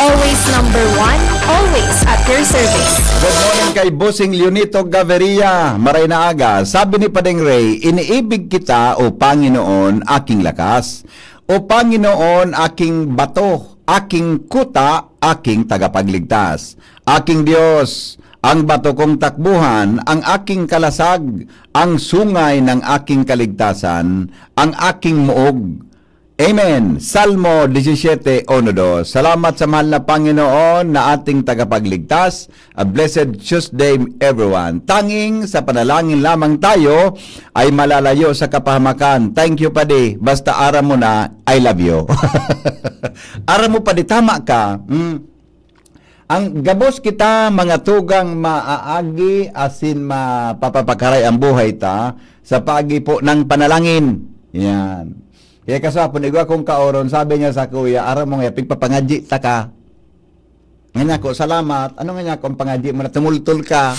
Always number one, always at your service. Good morning kay Bossing Leonito Gaviria. Maray na aga. Sabi ni Padeng Ray, "Iniibig kita, O Panginoon, aking lakas. O Panginoon, aking bato, aking kuta, aking tagapagligtas. Aking Diyos, ang bato kong takbuhan, ang aking kalasag, ang sungay ng aking kaligtasan, ang aking muog." Amen. Salmo disisiete, uno, dos. Salamat sa mahal na Panginoon na ating tagapagligtas. A blessed Tuesday, everyone. Tanging sa panalangin lamang tayo ay malalayo sa kapahamakan. Thank you, Padi. Basta aram mo na, I love you. Aram mo, Padi, tama ka. Mm. Ang gabos kita, mga tugang, maaagi asin mapapapakaray ang buhay ta sa paagi po ng panalangin. Yan. Kaya kasapon, igwa kong kaoron, sabi niya sa kuya, "Aram mo nga, pigpapangadyi ta ka." Nga niya ako, "Salamat." Ano nga niya ako, ang pangadyi mo na tumultol ka?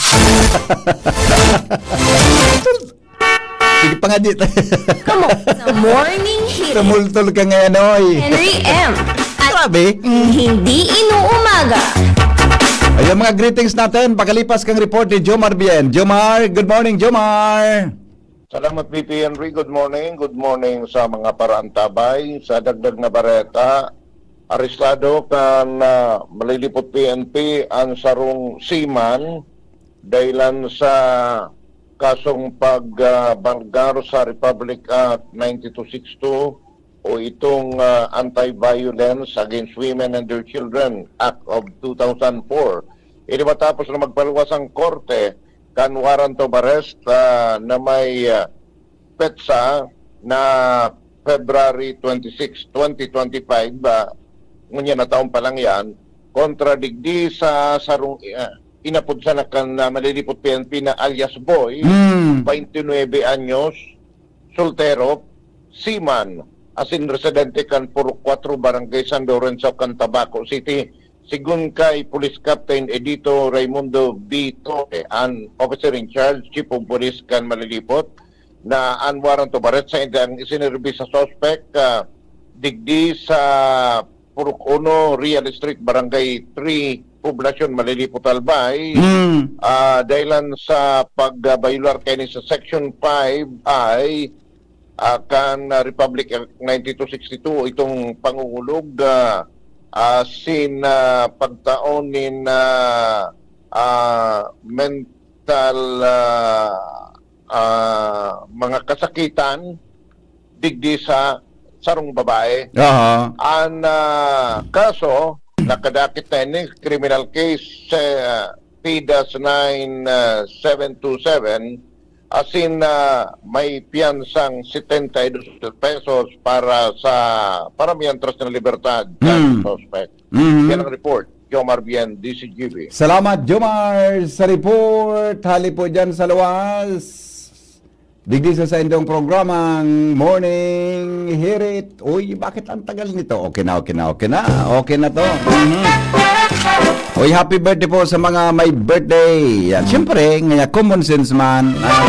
Sige, pangadyi ta. Come on. Sa Morning Hit. Tumultol ka ngayon, oy. Henry M. At Grabe. Hindi inuumaga. Ayan, mga greetings natin. Pakalipas kang report ni Jomar Bien. Jomar, good morning, Jomar. Salamat, B P Henry. Good morning. Good morning sa mga paraantabay. Sa dagdag na bareta, arestado kan, ah, Malilipot P N P ang sarong seaman dahilan sa kasong pag, ah, bargar sa Republic Act ninety-two six two o itong, ah, Anti-Violence Against Women and Their Children Act of two thousand four. Ini matapos na magpaluwas ang korte kan warrant of arrest, ah, na may, ah, petsa na February twenty-six, twenty twenty-five, ah, ngunyan na taon pa lang yan, kontra digdi sa sarong, ah, inapod sana kan, ah, Malilipot P N P na alias Boy, Mm. twenty-nine anyos, soltero, seaman, asin residente kan Purok Cuatro, Barangay San Lorenzo, kan Tabaco City. Segun kay Police Captain Edito Raimundo B. Torre, an officer in charge, Chief of Police kan Malilipot, na an warrant of arrest sa indang isinirbi sa suspect, ah, digdi sa Purok Uno, Real Street, Barangay three, Poblacion, Malilipot, Albay. Hmm. Ah, dahilan sa pagbayular kaini sa Section five I, ah, kan, ah, Republic Act ninety-two sixty-two, itong pangungulog, ah, ah, sin, ah, pagtaon nin, ah, ah, mental, ah, ah, mga kasakitan digdi sa sarong babae. Aha. An, ah, kaso, nakadakit na ini, criminal case, ah, P dash nine seven two seven, asin, ah, may piyansang setenta y dos mil pesos para sa, para mientras na libertad sa Hmm. suspect. Mhm. Yan ang report. Jomar Bien, D C G B. Salamat, Jomar, sa report. Hali po dyan sa luwas. Digdi sa saindong programang Morning Hirit. Uy, bakit ang tagal nito? Okay na, okay na, okay na. Okay na to. Mhm. Uy, happy birthday po sa mga may birthday. Yan, siyempre, ngaya common sense man. Ah,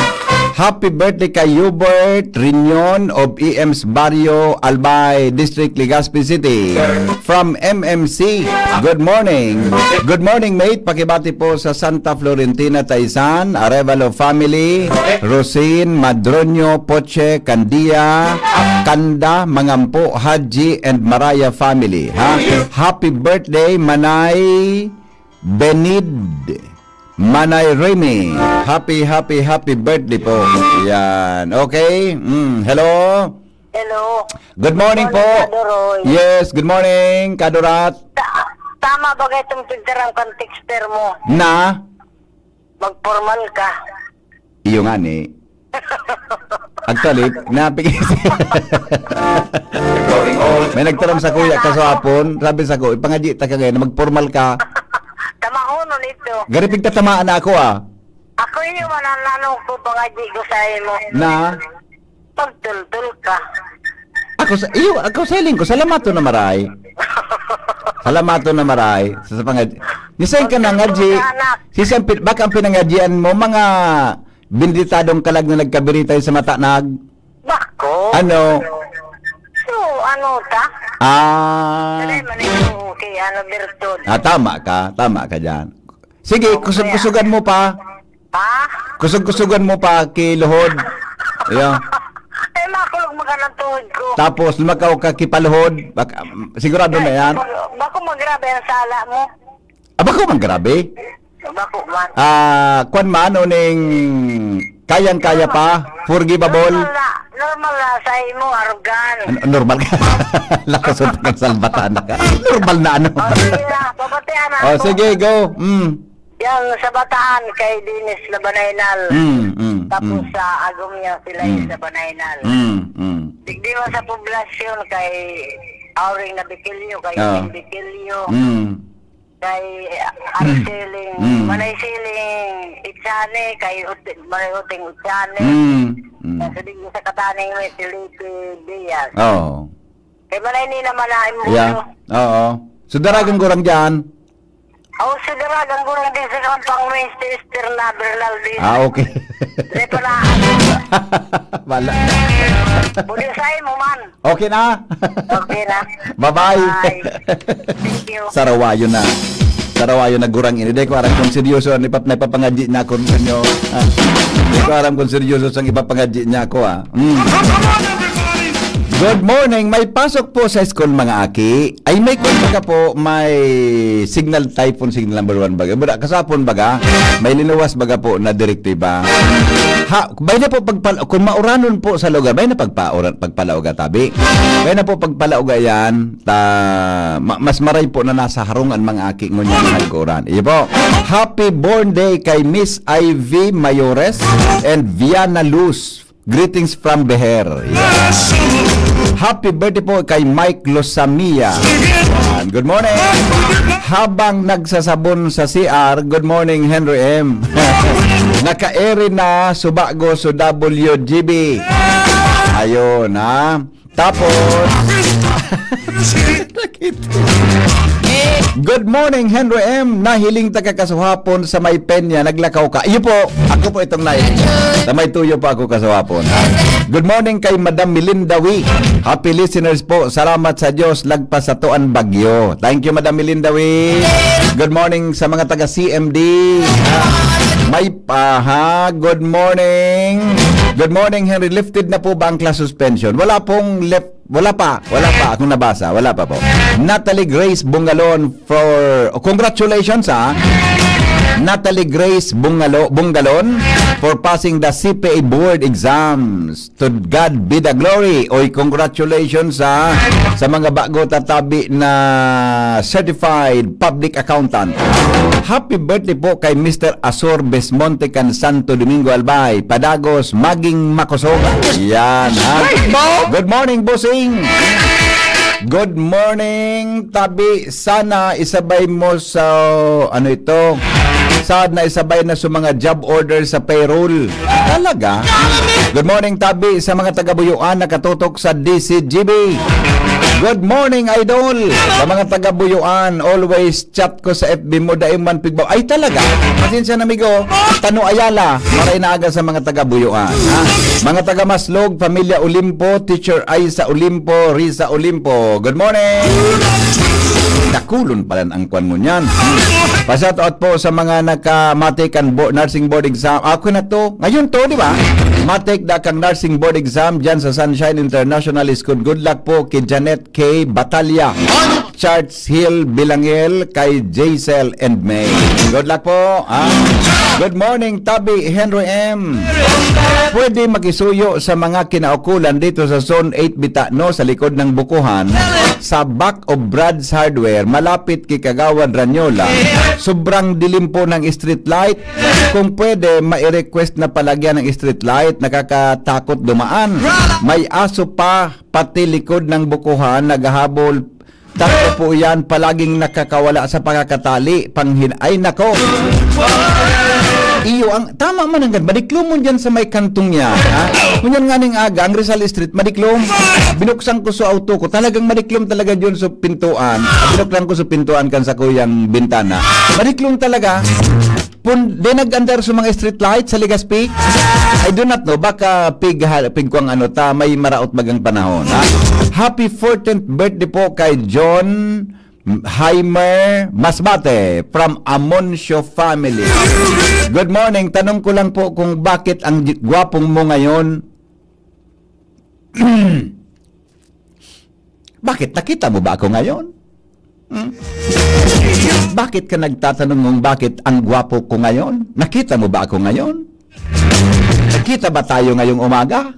happy birthday kay Hubert Rinion of E M's Barrio, Albay District, Legazpi City. From M M C, good morning. Good morning, mate. Pakibati po sa Santa Florentina, Taisan, Arevalo family, Rosin, Madroño, Poche, Candia, Kanda, Mangampo, Haji, and Maraya family. Ha? Happy birthday, Manay Benid, Manay Remy. Happy, happy, happy birthday po. Yan. Okay? Mm, hello? Hello. Good morning po. Good morning, Kadoroy. Yes, good morning, Kadorat. Ta-, tama ba itong pintarang kan texter mo? Na? Magpormal ka. Iyo nga ni. Actually, napig-, may nagtaram sa kuya, kasapon, sabi sa ko, "Ipangadyi ta ka ngayon, magpormal ka." Tamahonon ito. Gari pigtatamaan na ako, ah. Ako iyo, manananong ko, pangadyi ko sa imo. Na? Pagtultol ka. Ako Sa, iyo, ako sa hiling ko, salamaton na maray. Salamaton na maray. Sa, sa pangad-, ni saan ka nangadji? Sana. Si saan pin-, baka ang pinangadjian mo, mga benditadong kalag na nagkabiritay sa mata nag-, Bako. Ano? So, ano ta? Ah. Dali man ito, okay, ano, birtud. Ah, tama ka. Tama ka dyan. Sige, Okay, kusog-kusugan ah. mo pa. Ha? Kusog-kusugan mo pa, kiluhod. Iyo. Eh, makulog mo ka ng tuhod ko. Tapos, lumakaw ka, kipaluhod. Bak-, sigurado na yan. Bako, bako magrabe ang sala mo. Ah, bako man grabe. Bako man. Ah, kwan man, o ning kayang-kaya pa, forgivable. Normal na, normal na sa imo, arugan. Ano, normal ka? Lakas ang tagang salbatan na ka. Normal na ano? O, sige na, papatian na O, ako. sige, go. Mm. Yan, sa Bataan, kay Dennis Labanaynal. Mm, mm, Tapos mm. sa Agom niya, sila Mm. yung Labanaynal. Mm, mm. Digdi mo sa poblasyon, kay Auring Nabikilyo, kay Ah. Uting Bikilyo. Mm. Kay, ah, ano, Mm. siling, Mm. Manay Siling Itsane, kay Ut-, Manay Uting Itsane. Mm. Mm. Sa Digdi sa Kataning, may si Liti Diaz. Oo. Kay Manay Nina Manaim Yeah. Mundo. Oo. So, daragang gurang dyan? Oh, si daragang gurang din sa Kampang Mister Easter na Bernal din. Ah, okay. Di pa na. Wala. Pwede sa imo man. Okay na. Okay na. Bye-bye. Bye. Thank you. Sarawayo na. Sarawayo na gurang ini. Di ko aram kung seryoso ang ipap-, naipapangadyi niya ako ninyo. Ah. Di ko aram kung seryoso ang ipapangadyi niya ako, ah. Mm. Good morning. May pasok po sa school, mga aki. Ay, may kwan baga po, may signal, typhoon signal number one baga. Baga, kasapon baga, may linuwas baga po na direktiba. Ha, bay na po pagpal-, kung mauranon po sa lugar, bay na pagpauran, pagpalauga tabi. Bay na po pagpalauga yan, ta, ma-, mas maray po na nasa harong an mga aki ngunyan na nagkuran. Iyo po, happy born day kay Miss Ivy Mayores and Viana Luz. Greetings from Beher. Yan. Happy birthday po kay Mike Losamia. Yan. Good morning. Habang nagsasabon sa C R, good morning, Henry M. Naka-ere na, subago, so W G B. Ayun, ha? Tapos, good morning, Henry M. Nahiling ta ka kasuhapon sa may Peña. Naglakaw ka. Iyo po. Ako po itong nai-, sa may tuyo po ako kasuhapon. Good morning kay Madam Melinda Wee. Happy listeners po. Salamat sa Diyos. Lagpas sa to an bagyo. Thank you, Madam Melinda Wee. Good morning sa mga taga C M D. May, aha, good morning. Good morning, Henry. Lifted na po ba ang class suspension? Wala pong left, wala pa. Wala pa akong nabasa. Wala pa po. Natalie Grace Bungalon for, congratulations, ha. Natalie Grace Bungalo-, Bungalon for passing the C P A board exams. To God be the glory. Oy, congratulations, ha, sa mga bago tatabi na certified public accountant. Happy birthday po kay Mister Asor Besmonte kan Santo Domingo, Albay. Padagos, maging makosog. Yan, ha? Good morning, bossing. Good morning, tabi. Sana isabay mo sa, ano ito? Sana isabay na sa mga job order sa payroll. Talaga? Good morning, tabi, sa mga taga-Buyuan nakatutok sa D C G B. Good morning, idol. Sa mga taga-Buyuan, always chat ko sa F B mo, dai man pigbaw. Ay, talaga? Pasensya na, amigo. Tano Ayala, maray na aga sa mga taga-Buyuan, ha? Mga taga-Maslog, pamilya Olimpo, Teacher Aiza Olimpo, Risa Olimpo. Good morning. Dakulon pala ang kwan mo niyan. Pa-shout out po sa mga nakamatik ang bo-, nursing board exam. Ako na to. Ngayon to, di ba? Matik da kang nursing board exam dyan sa Sunshine International School. Good luck po kay Janet K Batalla, Church Hill Bilangel, kay Jaisel and May. Good luck po, ha? Good morning, Tabi Henry M. Pwede makisuyo sa mga kinaukulan dito sa Zone eight Bitano sa likod ng Bukuhan, sa back of Brad's Hardware, malapit kay Kagawad Ranyola. Sobrang dilim po ng street light. Kung pwede, mai-request na palagyan ng street light. Nakakatakot dumaan. May aso pa, pati likod ng Bukuhan, naghahabol. Tatlo po yan, palaging nakakawala sa pakakatali. Panghin-, ay, nako! Iyo, ang tama man ang gan-, madiklomon diyan sa may kantong yan, ha? Ngunyan nga ning aga, ang Rizal Street, madiklom. Binuksan ko sa auto ko, talagang madiklom talaga diyon sa pintuan. Binuksan ko sa pintuan kan sa kuyang bintana. Madiklom talaga. Pun, di nag-andar sa mga street light sa Legazpi? I do not know. Baka pig, ha, pig ko ang ano ta, may maraot bagang panahon, ha? Happy fourteenth birthday po kay John Heimer Masbate from Amoncio family. Good morning. Tanong ko lang po kung bakit ang gi-, gwapong mo ngayon? Bakit? Nakita mo ba ako ngayon? Hmm? Bakit ka nagtatanong mong bakit ang gwapo ko ngayon? Nakita mo ba ako ngayon? Nakita ba tayo ngayong umaga?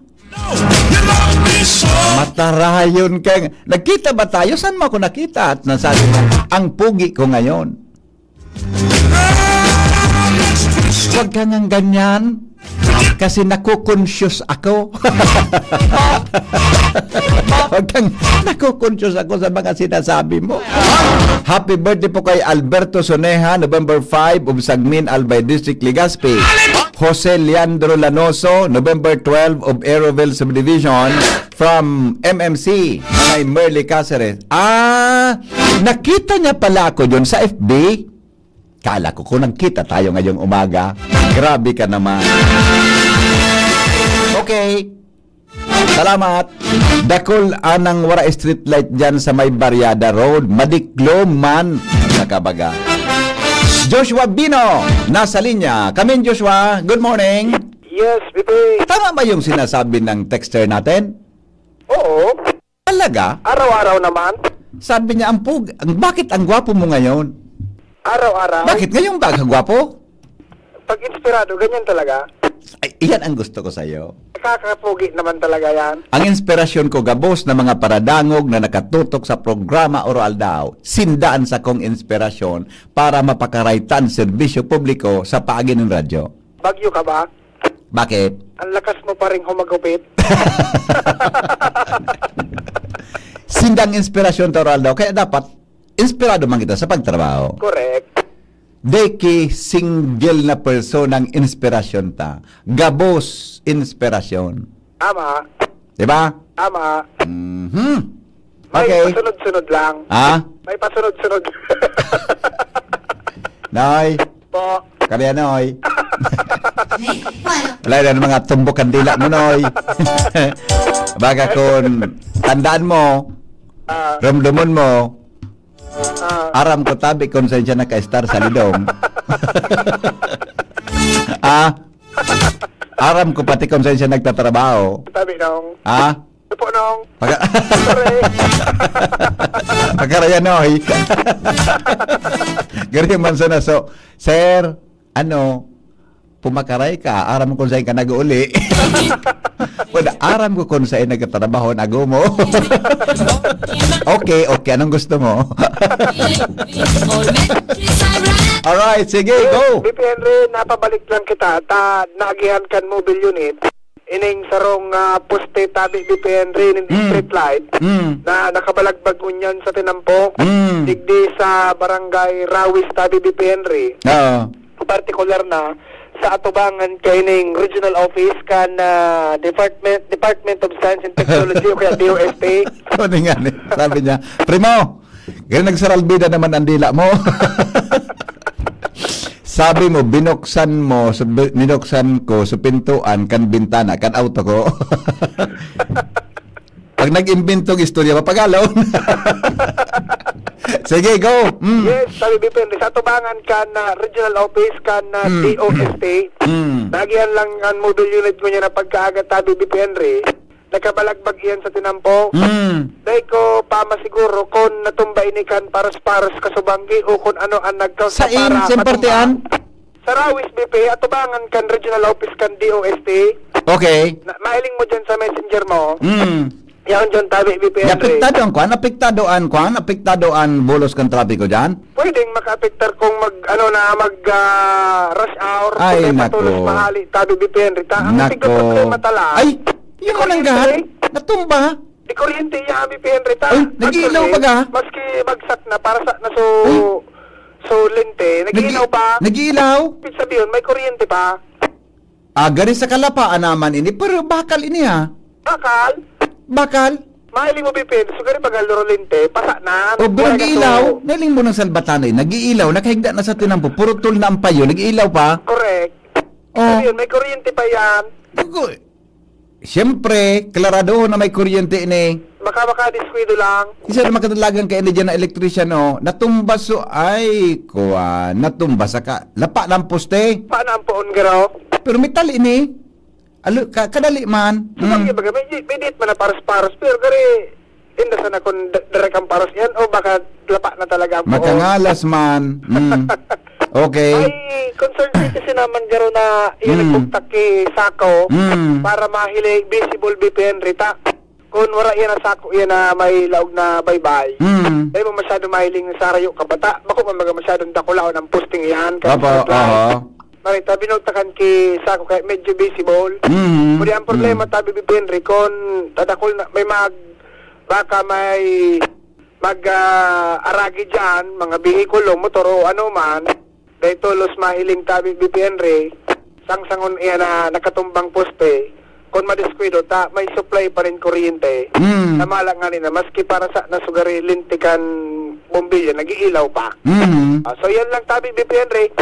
Matarayon ka. Nagkita ba tayo? Saan mo ako nakita? At nasabi mo, "Ang pogi ko ngayon." Huwag ka ngang ganyan. Kasi nako-conscious ako. Huwag kang, nako-conscious ako sa mga sinasabi mo. Happy birthday po kay Alberto Soneja, November five of Sagmin, Albay District, Legazpi. Jose Leandro Lanoso, November twelve of Aeroville Subdivision, from M M C, Nanay Merly Caceres. Ah, nakita niya pala ako dun sa F B. Kala ko kung nagkita tayo ngayong umaga. Grabe ka naman. Okay. Salamat. Dakul anang wara street light dyan sa may Barriada Road. Madiklom man. Nakabaga. Joshua Bino, nasa linya. Kamin, Joshua, good morning. Yes, Bibi. Tama ba yung sinasabi ng texter natin? Oo. Talaga? Araw-araw naman. Sabi niya, "Ang pug-, ang, bakit ang gwapo mo ngayon?" Araw-araw. Bakit ngayon ba ang gwapo? Pag inspirado, ganyan talaga. Ay, iyan ang gusto ko sa'yo. Nakakapogi naman talaga yan. Ang inspirasyon ko, gabos na mga paradangog na nakatutok sa programa Oro Aldaw. Sindaan sa kong inspirasyon para mapakaraytan serbisyo publiko sa paagi ng radyo. Bagyo ka ba? Bakit? Ang lakas mo pa rin humagupit. Sindang inspirasyon, Toraldo. Kaya dapat, inspirado man kita sa pagtrabaho. Correct. Deki single na personang inspirasyon ta. Gabos inspirasyon. Tama. Di ba? Tama. Mhm. May Okay. pasunod-sunod lang. Ha? May pasunod-sunod. Noy. Po. Kaya, Noy. Wala na mga tumbok ang dila mo, Noy. Baga kun tandaan mo, Ah. ramdamon mo, Ah. aram ko tabi kung saan siya naka-star sa lidong. Ah, aram ko pati kung saan siya nagtatrabaho. Tabi nung Ah? Ito po, Nong. Pag- Sorry. Pagkaraya, Noy. Gari man sana. So, sir, ano, pumakaray ka, aram ko kung saan ka nag-uuli. Well, aram ko kung saan nagtatrabaho ang ago mo. Okay, okay. Anong gusto mo? Alright, sige, go. B P Henry, napabalik lang kita. Ta, naagihan kan mobile unit. Ining sarong, ah, poste tabi, B P Henry, nin Mm. street light Mm. na nakabalagbag ngunyan sa tinampok. Mm. Digdi sa Barangay Rawis tabi, B P Henry. Oo. Partikular na sa atubangan kaining regional office kan, ah, Department, Department of Science and Technology o kaya D O S T. Ano nga ni? Sabi niya, "Primo, gani nagsaralbida naman ang dila mo." Sabi mo, binuksan mo, sa bi-, binuksan ko sa pintuan kan bintana, kan auto ko. Pag nag-imbentong istorya, mapagalon. Sige, go. Mm. Yes, sabi B P Henry, sa tubangan kan, ah, regional office kan, ah, Mm. D O S T. Mm. Nagihan lang ang mobile unit ko niya na pagkaaga, sabi B P Henry. Nakabalagbag iyan sa tinampo. Mm. Dai ko pa masiguro kung natumba ini kan paros-paros kasubanggi o kung ano ang nagkaos sa Sain, para sa matumba. Partian? Sa Rawis, B P, atubangan kan regional office kan D O S T. Okay. Na, mahiling mo dyan sa messenger mo. Mm. Yaon dyan, tabi, B P Henry. Apektado ang kwan, apektado ang kwan, apektado ang bulos kan trapiko dyan? Pwedeng makaapektar kung mag, ano na, mag, ah, rush hour, Ay, kung may nako. patulos mahali, tabi, B P Henry. Ta, ang Nako. tigka problema tala. Ay, yun Di man ang kuryente, gahan. eh. Natumba. Di kuryente iya, B P Henry, ta. Ay, nag-iilaw Actually, baga? maski bagsak na, para sa, na so, Ay. So, lente, nag-iilaw pa. Nag-iilaw? Ibig sabihin, may kuryente pa. Ah, gani sa kalapaan naman ini, pero bakal ini, ah. Bakal? Bakal? Mahiling mo, B P N, so gani baga loro lente, pasa na. O, pero nag-iilaw. Nailing mo ng salbatan eh. Nag-iilaw, nakahigda na sa tinampo. Puro tol na ang payo, nag-iilaw pa. Correct. Oh. Sabihin, may kuryente pa yan. Dugo. Siyempre, klarado na may kuryente ini. Baka, baka diskuido lang. Isa na makadalagan ka ini dyan na elektrisyan, oh. Natumba so, ay, kuwan, natumba sa ka, lapa ng poste. Paano ang poon, garo? Pero metal ini. Alo, ka, kadali man. Sabagay, mm, baga, may, may diit man na paros-paros, pero gari, inda sana kung da-, dara kang paros yan, o baka lapa na talaga ang poon. Makangalas man. Mm. Okay. Ay, concern ko kasi naman, garo, na yan, mm, nagbugtak ki Sako, mm, para mahiling visible, B P N, rita. Kung wala yan ang sako yan na may laog na baybay, mm, dahil mo masyado mahiling sa rayo ka bata, bako man baga masyadong dakulaon ang posting yan, kaya... Apo, sa fly. Aha. Marita, binultakan ki Sako kaya medyo visible. Mm. Kundi ang problema, mm, tabi, B P N, Rick, kung tadakol na, may mag, baka may mag, ah, aragi dyan, mga bihikulo, motor o ano man, dahil tolos mahiling tabi, B P N, Rick, sangsangon iyan na nakatumbang poste, kung madiskuido ta, may supply pa rin kuryente. Mm. Namala nga nila, maski para sa nasugari lintikan bombilya, nag-iilaw pa. Mm. Ah, so, yan lang tabi, B P N, Rick.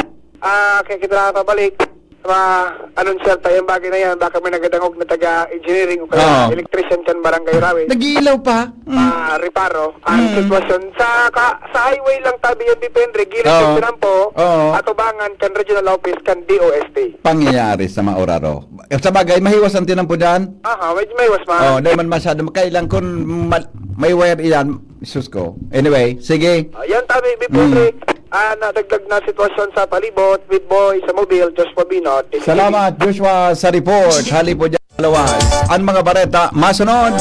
Ah, kaya kita nakakabalik. Ma-anunsyo ta yung bagay na yan. Baka may nagadangog na taga-engineering o kaya, oo, electrician kan Barangay Rawi. Nag-iilaw pa? Mm. Ah, reparo. Ang, mm, sitwasyon sa ka-, sa highway lang tabi yan, B P N, Rick, gilid, oo, kan tinampo, oo, atubangan kan regional office kan D O S T. Pangyayari sa mga oraro. Eh, sa bagay, mahiwas ang tinampo dyan? Aha, medyo mahiwas man. Oh, dahil man masyado, kailan kung ma-, may wire iyan, sus ko. Anyway, sige. Ah, yan tabi, B P N, mm, Rick. Ah, nadagdag na sitwasyon sa palibot with Boy sa Mobile, Joshua Binot. Salamat, Joshua, sa report. Hali po dyan, Lawas. Ang mga bareta masunod.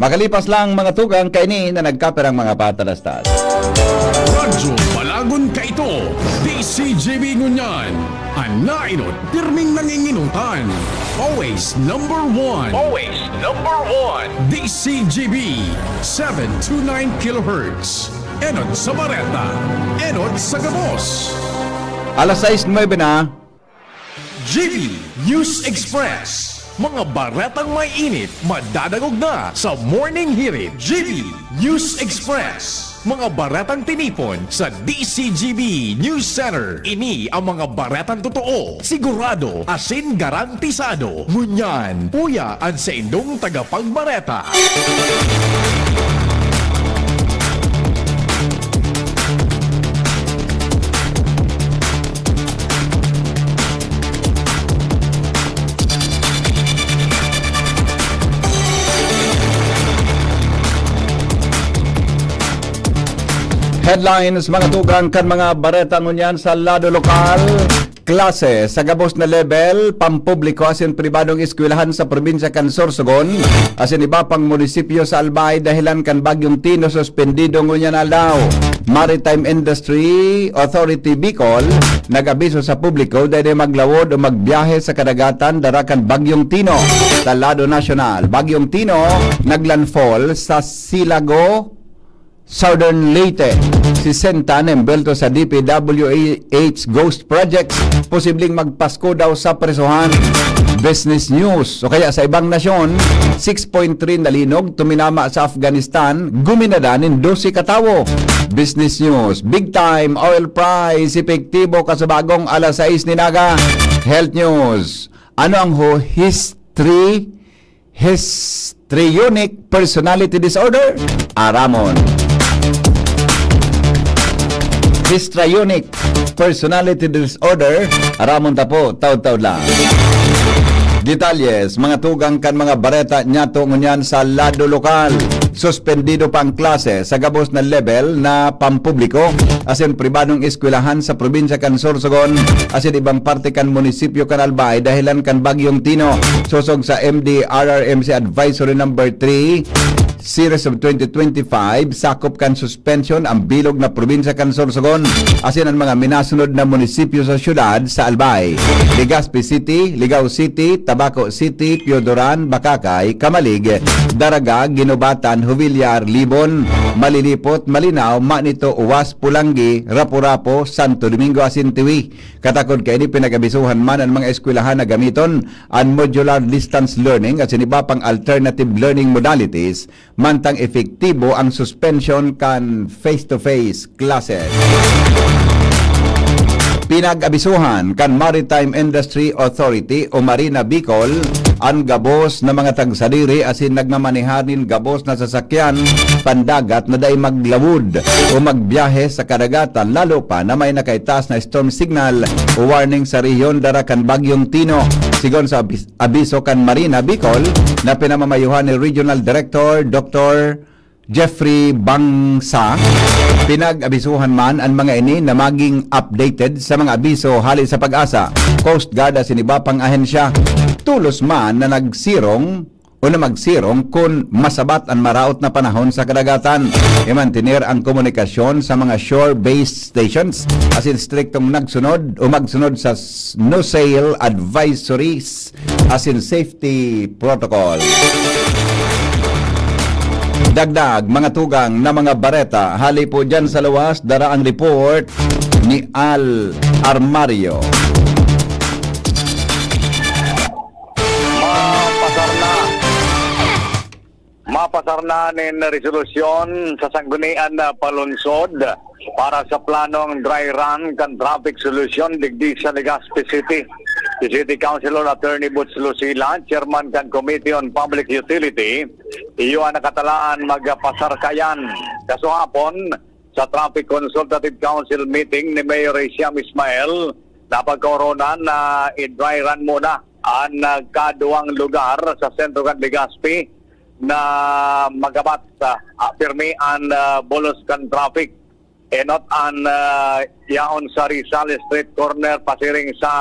Makalipas lang mga tugang kaini na nagkapirang mga patalastas. Radyo Balagon kaito, D C G B ngunyan. An nainot, pirming nanginginutan. Always number one. Always number one. D C G B, seven two nine kilohertz. Enot sa bareta, enot sa gabos. Alas sais nuebe na. G B News Express. Mga baretang may init, madadangog na sa Morning Hirit. G B News Express. Mga baretang tinipon sa D C G B News Center. Ini ang mga baretang totoo, sigurado, asin garantisado. Ngunyan, uya an saindong tagapagbareta. Headlines, mga tugang kan mga bareta ngunyan sa lado lokal. Klase sa gabos na level, pampubliko asin pribadong eskwelahan sa probinsya kan Sorsogon asin iba pang munisipyo sa Albay dahelan kan Bagyong Tino, suspendido ngunyan aldaw. Maritime Industry Authority Bicol nag-abiso sa publiko dai maglawod o magbiyahe sa kadagatan dara kan Bagyong Tino. Sa lado nasyonal, Bagyong Tino naglandfall sa Silago, Southern Leyte. Sesenta na embuwelto sa D P W H ghost projects, posibleng magpasko daw sa presohan. Business News. O kaya sa ibang nasyon, six point three na linog tuminama sa Afghanistan, guminada nin dose ka tawo. Business News. Big time oil price, epektibo kasubagong alas sais nin aga. Health News. Ano ang ho-, history histrionic personality disorder? Aramon. Histrionic personality disorder, aramon ta po, taud-taud lang. Detalyes, mga tugang kan mga bareta niyato ngunyan sa lado lokal. Suspendido pa ang klase sa gabos na level na pampubliko asin pribadong eskwelahan sa probinsya kan Sorsogon asin ibang parte kan munisipyo kan Albay dahelan kan Bagyong Tino. Sosog sa M D R R M C Advisory Number three, Series of twenty twenty-five, sakop kan suspension ang bilog na probinsya kan Sorsogon, asin an mga minasunod na munisipyo sa syudad sa Albay: Legazpi City, Ligao City, Tabaco City, Pioduran, Bacacay, Camalig, Daraga, Guinobatan, Jovellar, Libon, Malilipot, Malinao, Manito, Uwas, Pulanggi, Rapu-Rapu, Santo Domingo asin Tiwi. Katakod kaini, pinag-abisuhan man an mga eskwelahan na gamiton an modular distance learning asin iba pang alternative learning modalities mantang epektibo ang suspension kan face-to-face classes. Pinag-abisuhan kan Maritime Industry Authority o Marina Bicol an gabos na mga tagsadiri asin nagmamaneha nin gabos na sasakyan pandagat na dai maglawod o magbiyahe sa kadagatan, lalo pa na may nakaitaas na storm signal o warning sa rehiyon dara kan Bagyong Tino. Sigon sa abis- abiso kan Marina Bicol na pinamamayuhan ni Regional Director Doctor Jeffrey Bangsa, pinag-abisuhan man an mga ini na maging updated sa mga abiso hali sa PAGASA, Coast Guard asin iba pang ahensya. Tolos man na nagsirong o na magsirong kun masabat an maraot na panahon sa kadagatan. Imantener ang komunikasyon sa mga shore-based stations asin striktong nagsunod o magsunod sa s- no-sail advisories asin safety protocol. Dagdag, mga tugang na mga bareta, hali po dyan sa luwas, dara ang report ni Al Armario. Mapasar na. Mapasar na nin resolusyon sa Sanggunian na Palunsod para sa planong dry run kan traffic solution digdi sa Legazpi City. Si City Councilor Attorney Boots Lucila, chairman kan Committee on Public Utility, iyo an nakatalaan magpasar kaiyan. Kasuhapon, sa Traffic Consultative Council meeting ni Mayor Hisham Ismail, napagkaoronan na i-dry run muna an, ah, kaduwang lugar sa sentro kan Legazpi na magabat, ah, pirmi an, ah, bulos kan traffic. Enot an, ah, yaon sa Rizal Street corner pasiring sa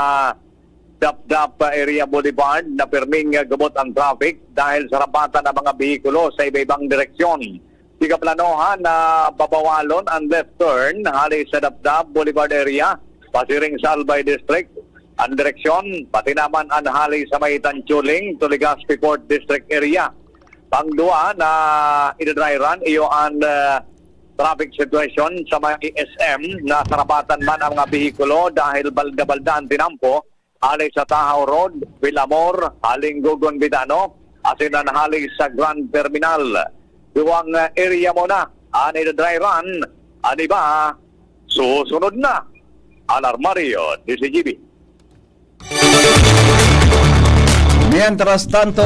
Dapdap Area Boulevard na pirming, ah, gubot ang traffic dahil sarapatan ang mga behikulo sa iba-ibang direksyon. Di kaplanohan na babawalon ang left turn hali sa Dapdap Boulevard area pasiring sa Albay District. Ang direksyon, pati naman ang hali sa may Tanchuling to Legazpi Port District area. Pangduwa na idadry run, iyo an, ah, traffic situation sa may S M na sarapatan man ang mga behikulo dahil balda-balda an tinampo hali sa Tahaw Road, Villamor, haling Gogon Vidano, asin an hali sa Grand Terminal. Duwang, ah, area muna an idadry run, an iba susunod na. Alarmario, D C G B. Mientras tanto,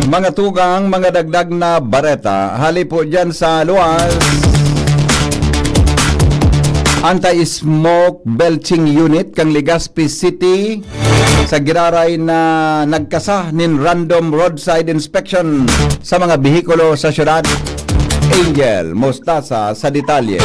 mga tugang, mga dagdag na bareta, hali po dyan sa luwas, anti-smoke belching unit kan Legazpi City sa giraray na nagkasa nin random roadside inspection sa mga behikulo sa syudad. Angel Mostaza sa detalye.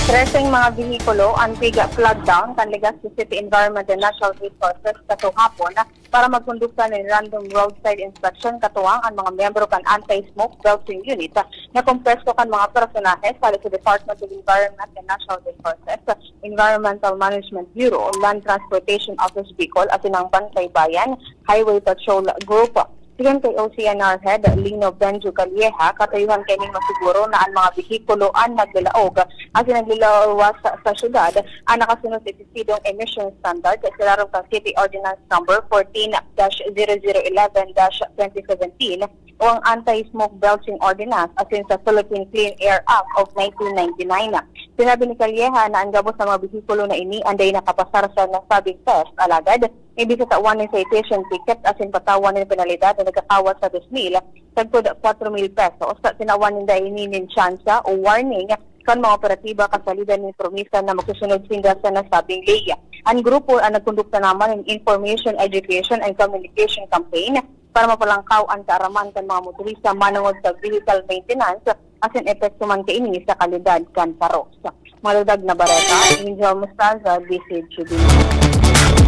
Treseng mga behikulo an piga flag down kan Legazpi City Environment and Natural Resources katuhapon para magkondukta nin random roadside inspection katuwang an mga miyembro kan Anti-Smoke Belching Unit na kompuesto kan mga personahe hali sa Department of Environment and Natural Resources, Environmental Management Bureau, Land Transportation Office Bicol asin ang Bantay Bayan Highway Patrol Group. Sigon kay O C N R Head Lino Benjo Calleja, katuyuhan kaining masiguro na an mga behikulo an naglalaog asin naglalawas sa, sa syudad an nakasunod sa esidong emission standard sa ilarom kan City Ordinance Number fourteen dash zero zero eleven dash twenty seventeen o ang Anti-Smoke Belching Ordinance asin sa Philippine Clean Air Act of nineteen ninety-nine. Sinabi ni Calleja na ang gabos na mga behikulo na ini an dai nakapasar sa nasabing test, alagad may bisa tawan nin citation ticket asin patawan nin penalidad na nagkakawat sa dos mil sagkod kwatro mil pesos. Tinawan ninda ini nin tsansa o warning kan mga operatiba kasalidan nin promisa na magsusunod sinda sa nasabing ley. An grupo an nagkondukta naman nin information, education and communication campaign para mapalangkaw an kaaraman kan mga motorista manongod sa vehicle maintenance asin epekto man kaini sa kalidad kan paros. Mga dagdag na bareta, Angel Mostaza, D C G B.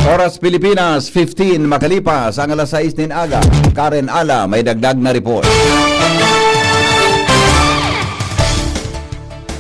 Oras Pilipinas, fifteen makalipas ang alas sais nin aga. Karen Ala, may dagdag na report.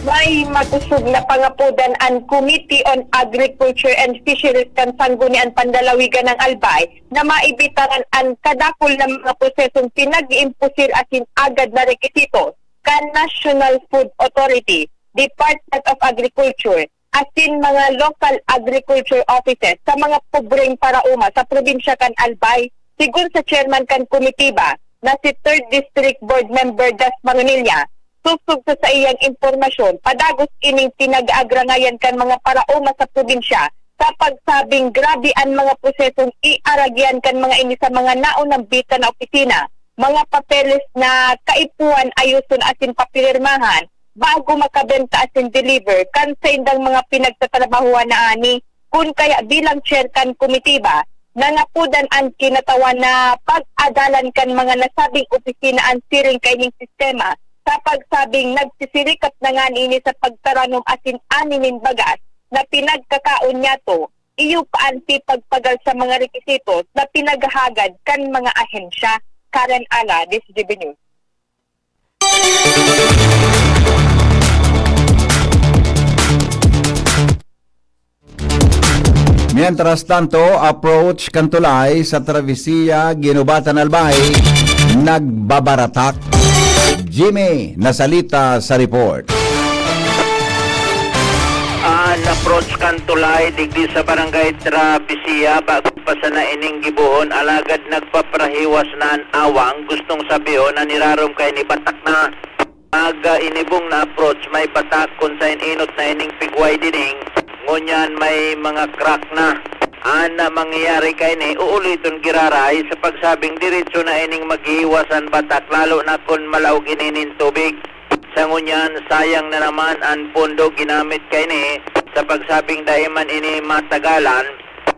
May makosog na pangapodan an Committee on Agriculture and Fisheries kan Sangguniang Panlalawigan ng Albay na maibitaran an kadakul na mga prosesong pinag-iimpusir asin agad na rekisito kan National Food Authority, Department of Agriculture, asin mga local agriculture offices sa mga pobreng paraoma sa probinsya kan Albay, sigon sa chairman kan komitiba na si Third District Board Member Das Maronilla. Sosog sa saiyang impormasyon, padagos ining pinag-aagrangayan kan mga paraoma sa probinsya sa pagsabing grabe an mga prosesong iaragyan kan mga ini sa mga naunang bita na opisina, mga papeles na kaipuhan, ayoson asin papirmahan bago makabenta asin deliver kan saindang mga pinagtatrabahoan na ani. Kun kaya bilang chair kan komitiba, nangapodan an kinatawan na pag-adalan kan mga nasabing opisina an siring kaining sistema sa pagsabing nagsisirikap na ngani ini sa pagtaranom asin ani nin bagas na pinagkakaon niyato, iyo pa an pipagpagal sa mga rekisitos na pinaghahagad kan mga ahensya. Karen Ala, D C G B News. Mientras tanto, approach kan tulay sa Travesya Guinobatan Albay nagbabaratak. Jimmy Nasalita sa report. An approach kan tulay digdi sa Barangay Travesya, bago pa sana ining gibohon, alagad nagpaprahiwas na an awang, gustong sabihon na nirarom kaini batak na. Pag, ah, inibong na approach, may batak kun saen inot na ining pigway dining, ngunyan may mga crack na. An, ah, mangyayari kaini, uuliton giraray sa pagsabing diretso na ining maghihiwas an batak, lalo na kun malaog ini nin tubig. Sa ngunyan, sayang na naman an pondo ginamit kaini sa pagsabing dai man ini matagalan.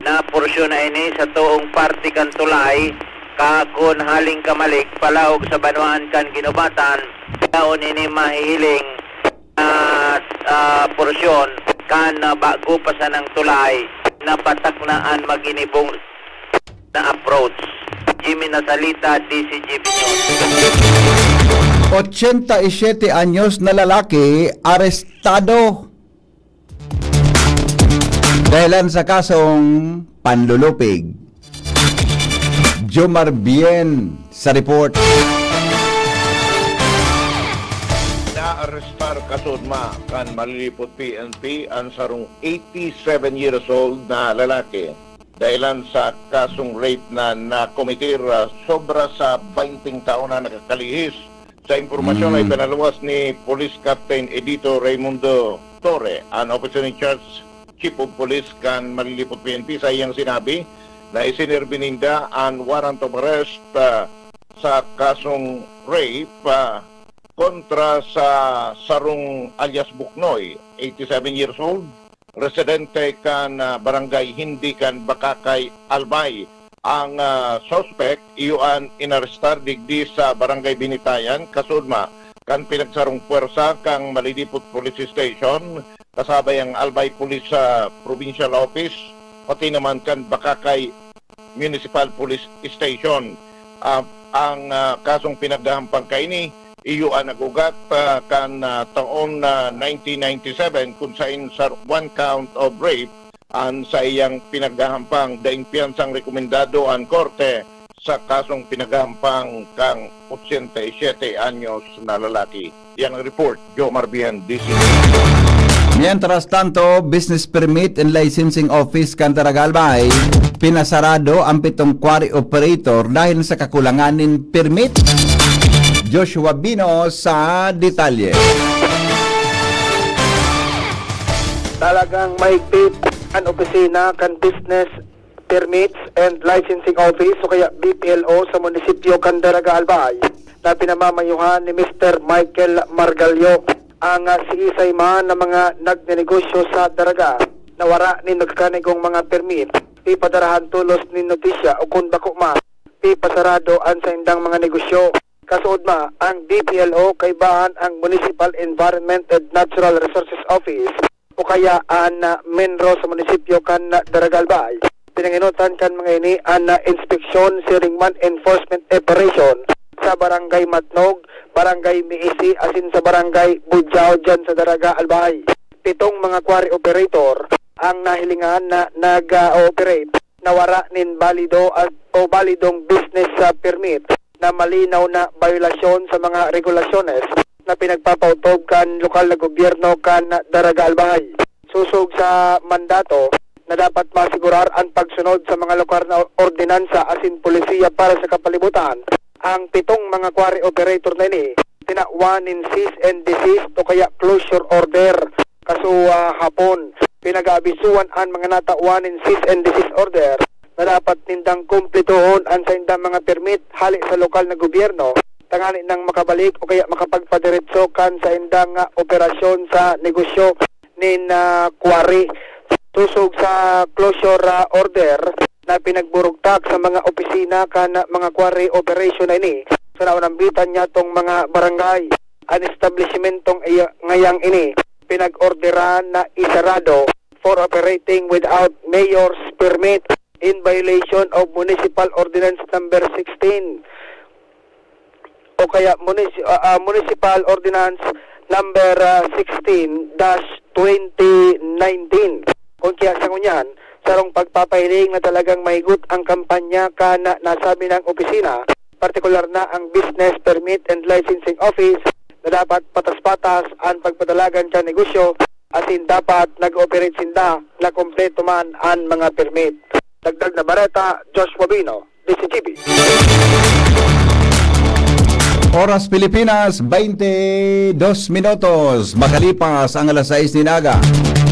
Na porsyon na ini sa toong parte kan tulay, kakon haling Camalig, palaog sa banwaan kan Guinobatan, yaon ini mahihiling na, ah, porsyon kan, ah, bago pa sanang tulay na batak na an mag-inibong na approach. Jimmy Nasalita, D C G B News. Ochenta y siete anyos na lalaki arestado dahilan sa kasong panlulupig. Jomar Bien sa report. Naarestar kasuodma kan Malilipot P N P an sarong eighty-seven years old na lalaki dahilan sa kasong rape na nakometer, ah, sobra sa baynte taon na nakakalihis. Sa impormasyon na ipinaluwas ni Police Captain Edito Raimundo Torre, an officer in charge, Chief of Police kan Malilipot P N P, sa iyang sinabi na isinerbi ninda an warrant of arrest, ah, sa kasong rape, ah, kontra sa sarong alias Buknoy, eighty-seven years old, residente kan, ah, Barangay Hindi kan Bacacay, Albay. Ang, ah, suspect, iyo an inarestar digdi sa Barangay Binitayan, kasuodma kan pinagsarong puwersa kan Malilipot Police Station, kasabay ang Albay Police, ah, Provincial Office, pati naman kan Bacacay Municipal Police Station. Ah, ang, ah, kasong pinaghahampang kaini, iyo an nag-ugat, ah, kan, ah, taon na nineteen ninety-seven, kun saen sa one count of rape an saiyang pinaghahampang. Daing piyansang rekomendado an korte sa kasong pinaghahampang kan ochenta y siete anyos na lalaki. Yan ang report, Jomar Bien, D C. Mientras tanto, Business Permit and Licensing Office kan Daraga Albay, pinasarado ang pitong quarry operator dahil sa kakulangan nin permit. Joshua Bino sa detalye. Talagang mahigpit an opisina kan Business Permits and Licensing Office o kaya B P L O sa munisipyo kan Daraga Albay na pinamamayohan ni Mister Michael Margallo. Ang, ah, siisay man na mga nagnenegosyo sa Daraga na wara nin nagkakanigong mga permit, ipadarahan tolos nin notisya o kun bako man, ipasarado an saindang mga negosyo. Kasuodma, ang D P L O kaibahan ang Municipal Environment and Natural Resources Office o kaya an, ah, MENRO sa munisipyo kan Daraga Albay. Pinangenotan kan mga ini an, ah, inspeksyon siring man enforcement operation sa Barangay Matnog, Barangay Miisi, asin sa Barangay Bujao diyan sa Daraga, Albay. Pitong mga quarry operator ang nahilingan na nag-ooperate na wara nin balido at, o balidong business, ah, permit na malinaw na bayolasyon sa mga regulasyones na pinagpapautob kan lokal na gobyerno kan Daraga, Albay. Sosog sa mandato na dapat masigurar an pagsunod sa mga lokal na ordinansa asin polisiya para sa kapalibutan, ang pitong mga quarry operator na ini tinawan nin cease and desist o kaya closure order. Kaso, ah, hapon, pinag-aabisuhan an mga natawan nin cease and desist order na dapat nindang kumplituhon an saindang mga permit hale sa lokal na gobyerno, tanganing makabalik o kaya makapagpadiretso kan saindang, ah, operasyon sa negosyo nin, ah, quarry. Sosog sa closure, ah, order na pinagburugtak sa mga opisina kan mga quarry operation na ini, sa naunambitan niyatong mga barangay, an establishmentong iya, ngayang ini pinag-orderan na isarado for operating without mayor's permit in violation of Municipal Ordinance Number sixteen o kaya Munici-, ah, ah, Municipal Ordinance Number, ah, sixteen dash twenty nineteen. Kung kaya sa ngunyan, sarong pagpapahiling na talagang mahigot ang kampanya kan nasabi ng opisina, partikular na ang Business Permit and Licensing Office, na dapat patas-patas ang pagpadalagan sa negosyo, asin dapat nag-ooperate sinda na kompleto man ang mga permit. Dagdag na bareta, Joshua Bino, D C G B. Oras Pilipinas, baynte dos minutos. Makalipas ang alas sais nin aga.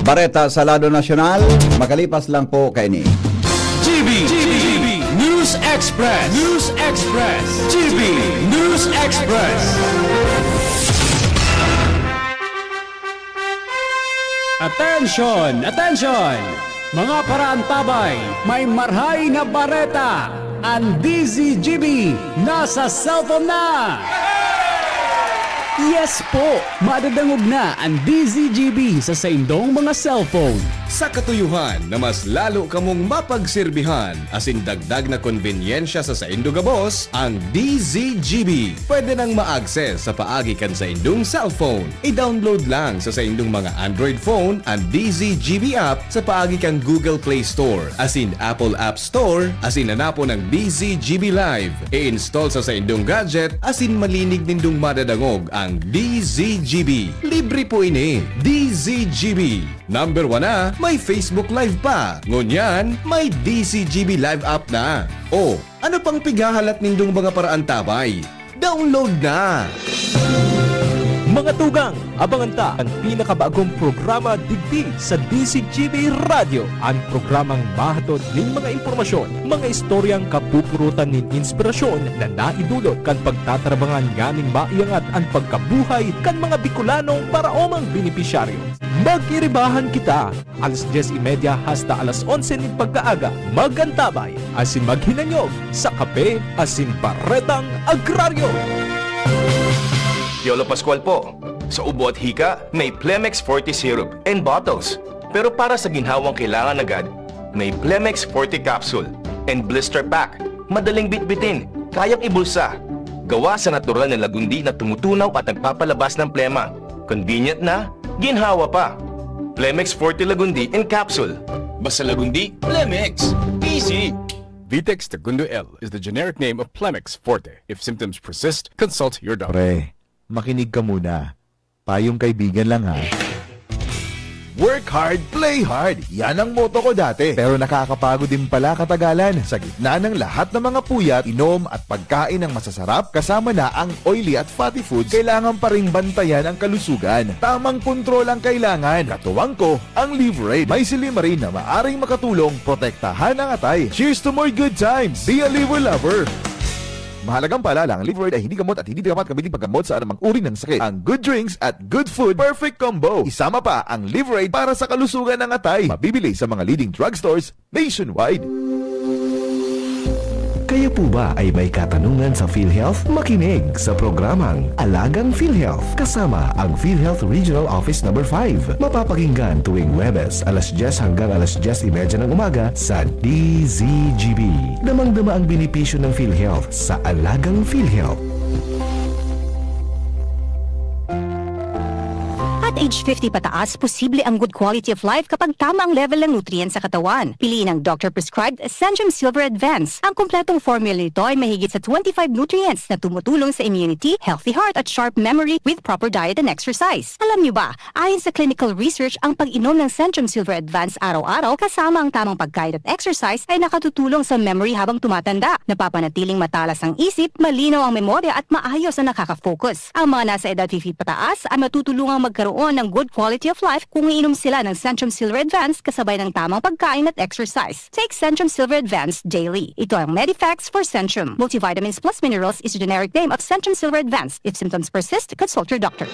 Bareta sa lado nasyonal, makalipas lang po kaini. G B, G B, News Express, News Express, G B News Express. Attention! Attention! Mga paraantabay, may marhay na bareta! An D Z G B nasa cellphone na! Yes po! Madadangog na an D Z G B sa saindong mga cellphone. Sa katuyohan na mas lalo kamong mapagserbihan asin dagdag na konbenyensya sa saindo gabos, ang D Z G B pwede nang ma-access sa paagi kan saindong cellphone. I-download lang sa saindong mga Android phone an D Z G B app sa paagi kan Google Play Store asin Apple App Store, asin hanapon ang D Z G B Live. I-install sa saindong gadget asin malinig nindong madadangog ang D Z G B. Libre po ini. D Z G B. Number one na, may Facebook Live pa. Ngunyan, may D Z G B Live app na. O, ano pang pighahalat nindong mga paraantabay? Download na! Mga tugang, abangan ta an pinakabagong programa digdi sa D Z G B Radyo, an programang mahatod nin mga impormasyon, mga istoryang kapupurutan nin inspirasyon na naidulot kan pagtatarbangan nganing maiangat an pagkabuhay kan mga Bicolanong paraomang benepisyaryo. Mag-iribahan kita! Alas dyes y media hasta alas onse nin pagkaaga, mag-antabay asin maghinanyog sa kape asin baretang agraryo. Piolo Pascual po. Sa ubo at hika, may Plemex Forte Syrup and bottles. Pero para sa ginhawang kailangan agad, may Plemex Forte Capsule and Blister Pack. Madaling bitbitin, kayang ibulsa. Gawa sa natural na lagundi na tumutunaw at nagpapalabas ng plema. Convenient na, ginhawa pa. Plemex Forte Lagundi in Capsule. Basta Lagundi, Plemex. Easy! Vitex Tagundo L is the generic name of Plemex Forte. If symptoms persist, consult your doctor. Pre, makinig ka muna. Payong kaibigan lang, ha. Work hard, play hard. Yan ang motto ko dati. Pero nakakapagod din pala katagalan. Sa gitna ng lahat ng mga puyat, inom at pagkain ng masasarap, kasama na ang oily at fatty foods, kailangan pa ring bantayan ang kalusugan. Tamang kontrol ang kailangan. Katuwang ko, ang Liverade. May silymarin na maaring makatulong protektahan ang atay. Cheers to more good times! Be a Liver Lover! Mahalagang paalala, ang Liverade ay hindi gamot at hindi dapat gamitin paggamot sa anumang uri ng sakit. Ang good drinks at good food, perfect combo. Isama pa ang Liverade para sa kalusugan ng atay. Mabibili sa mga leading drugstores nationwide. Kayo po ba ay may katanungan sa PhilHealth? Makinig sa programang Alagang PhilHealth kasama ang PhilHealth Regional Office Number five. Mapapakinggan tuwing Huwebes, alas diyes hanggang alas diyes y media ng umaga sa D Z G B. Damang-dama ang benepisyo ng PhilHealth sa Alagang PhilHealth. At age fifty pataas, posible ang good quality of life kapag tama ang level ng nutrients sa katawan. Piliin ang doctor-prescribed Centrum Silver Advance. Ang kompletong formula nito ay mahigit sa twenty-five nutrients na tumutulong sa immunity, healthy heart at sharp memory with proper diet and exercise. Alam niyo ba, ayon sa clinical research, ang pag-inom ng Centrum Silver Advance araw-araw kasama ang tamang pagkain at exercise ay nakatutulong sa memory habang tumatanda. Napapanatiling matalas ang isip, malinaw ang memorya at maayos ang nakaka-focus. Ang mga nasa edad fifty pataas ay matutulungang magkaroon ng good quality of life kung iinom sila ng Centrum Silver Advance kasabay ng tamang pagkain at exercise. Take Centrum Silver Advance daily. Ito ang Medifex for Centrum. Multivitamins plus minerals is a generic name of Centrum Silver Advance. If symptoms persist, consult your doctor.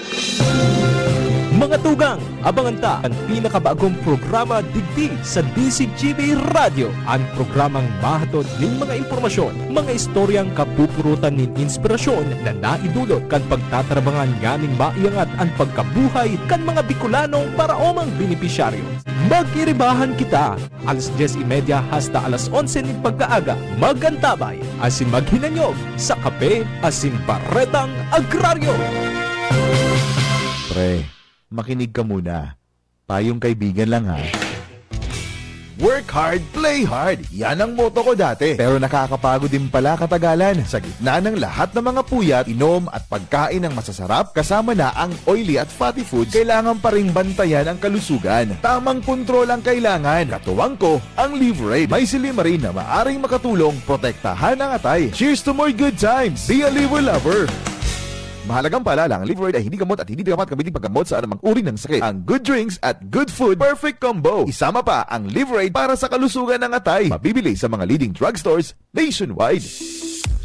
Mga tugang, abangan ta an pinakabagong programa digdi sa D Z G B Radyo. An programang mahatod nin mga impormasyon, mga istoryang kapupurutan nin inspirasyon na naidulot kan pagtatarabangan nganing maiangat an pagkabuhay kan mga Bicolanong paraomang benepisyaryo. Magiribahan kita, alas diyes y media hasta alas onse nin pagkaaga. Mag-antabay asin maghinanyog sa Kape asin Baretang Agraryo. Pre, makinig ka muna. Payong kaibigan lang, ha. Work hard, play hard. Yan ang motto ko dati. Pero nakakapagod din pala katagalan. Sa gitna ng lahat ng mga puyat, inom at pagkain ng masasarap, kasama na ang oily at fatty foods, kailangan pa ring bantayan ang kalusugan. Tamang kontrol ang kailangan. Katuwang ko, ang Liverade. May silymarin na maaring makatulong protektahan ang atay. Cheers to more good times! Be a Liver Lover! Mahalagang paalala, ang Liverade ay hindi gamot at hindi dapat gamitin paggamot sa anumang uri ng sakit. Ang good drinks at good food, perfect combo. Isama pa ang Liverade para sa kalusugan ng atay. Mabibili sa mga leading drugstores nationwide.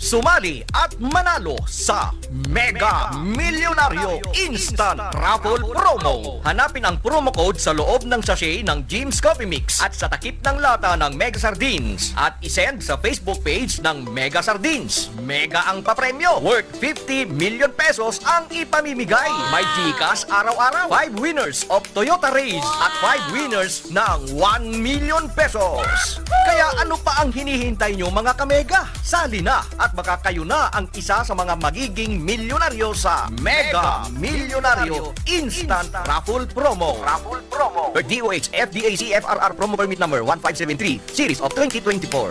Sumali at manalo sa Mega Milyonaryo Instant Raffle Promo. Hanapin ang promo code sa loob ng sachet ng Jim's Coffee Mix at sa takip ng lata ng Mega Sardines at isend sa Facebook page ng Mega Sardines. Mega ang papremyo, worth fifty million pesos ang ipamimigay. May GCash araw-araw, five winners of Toyota Raize at five winners ng one million pesos. Kaya ano pa ang hinihintay nyo, mga kamega? Sali na at baka kayo na ang isa sa mga magiging milyonaryo sa Mega Milyonaryo Instant Raffle Promo. Raffle Promo. Per D O H F D A C F R R Promo Permit Number one five seven three, Series of twenty twenty-four.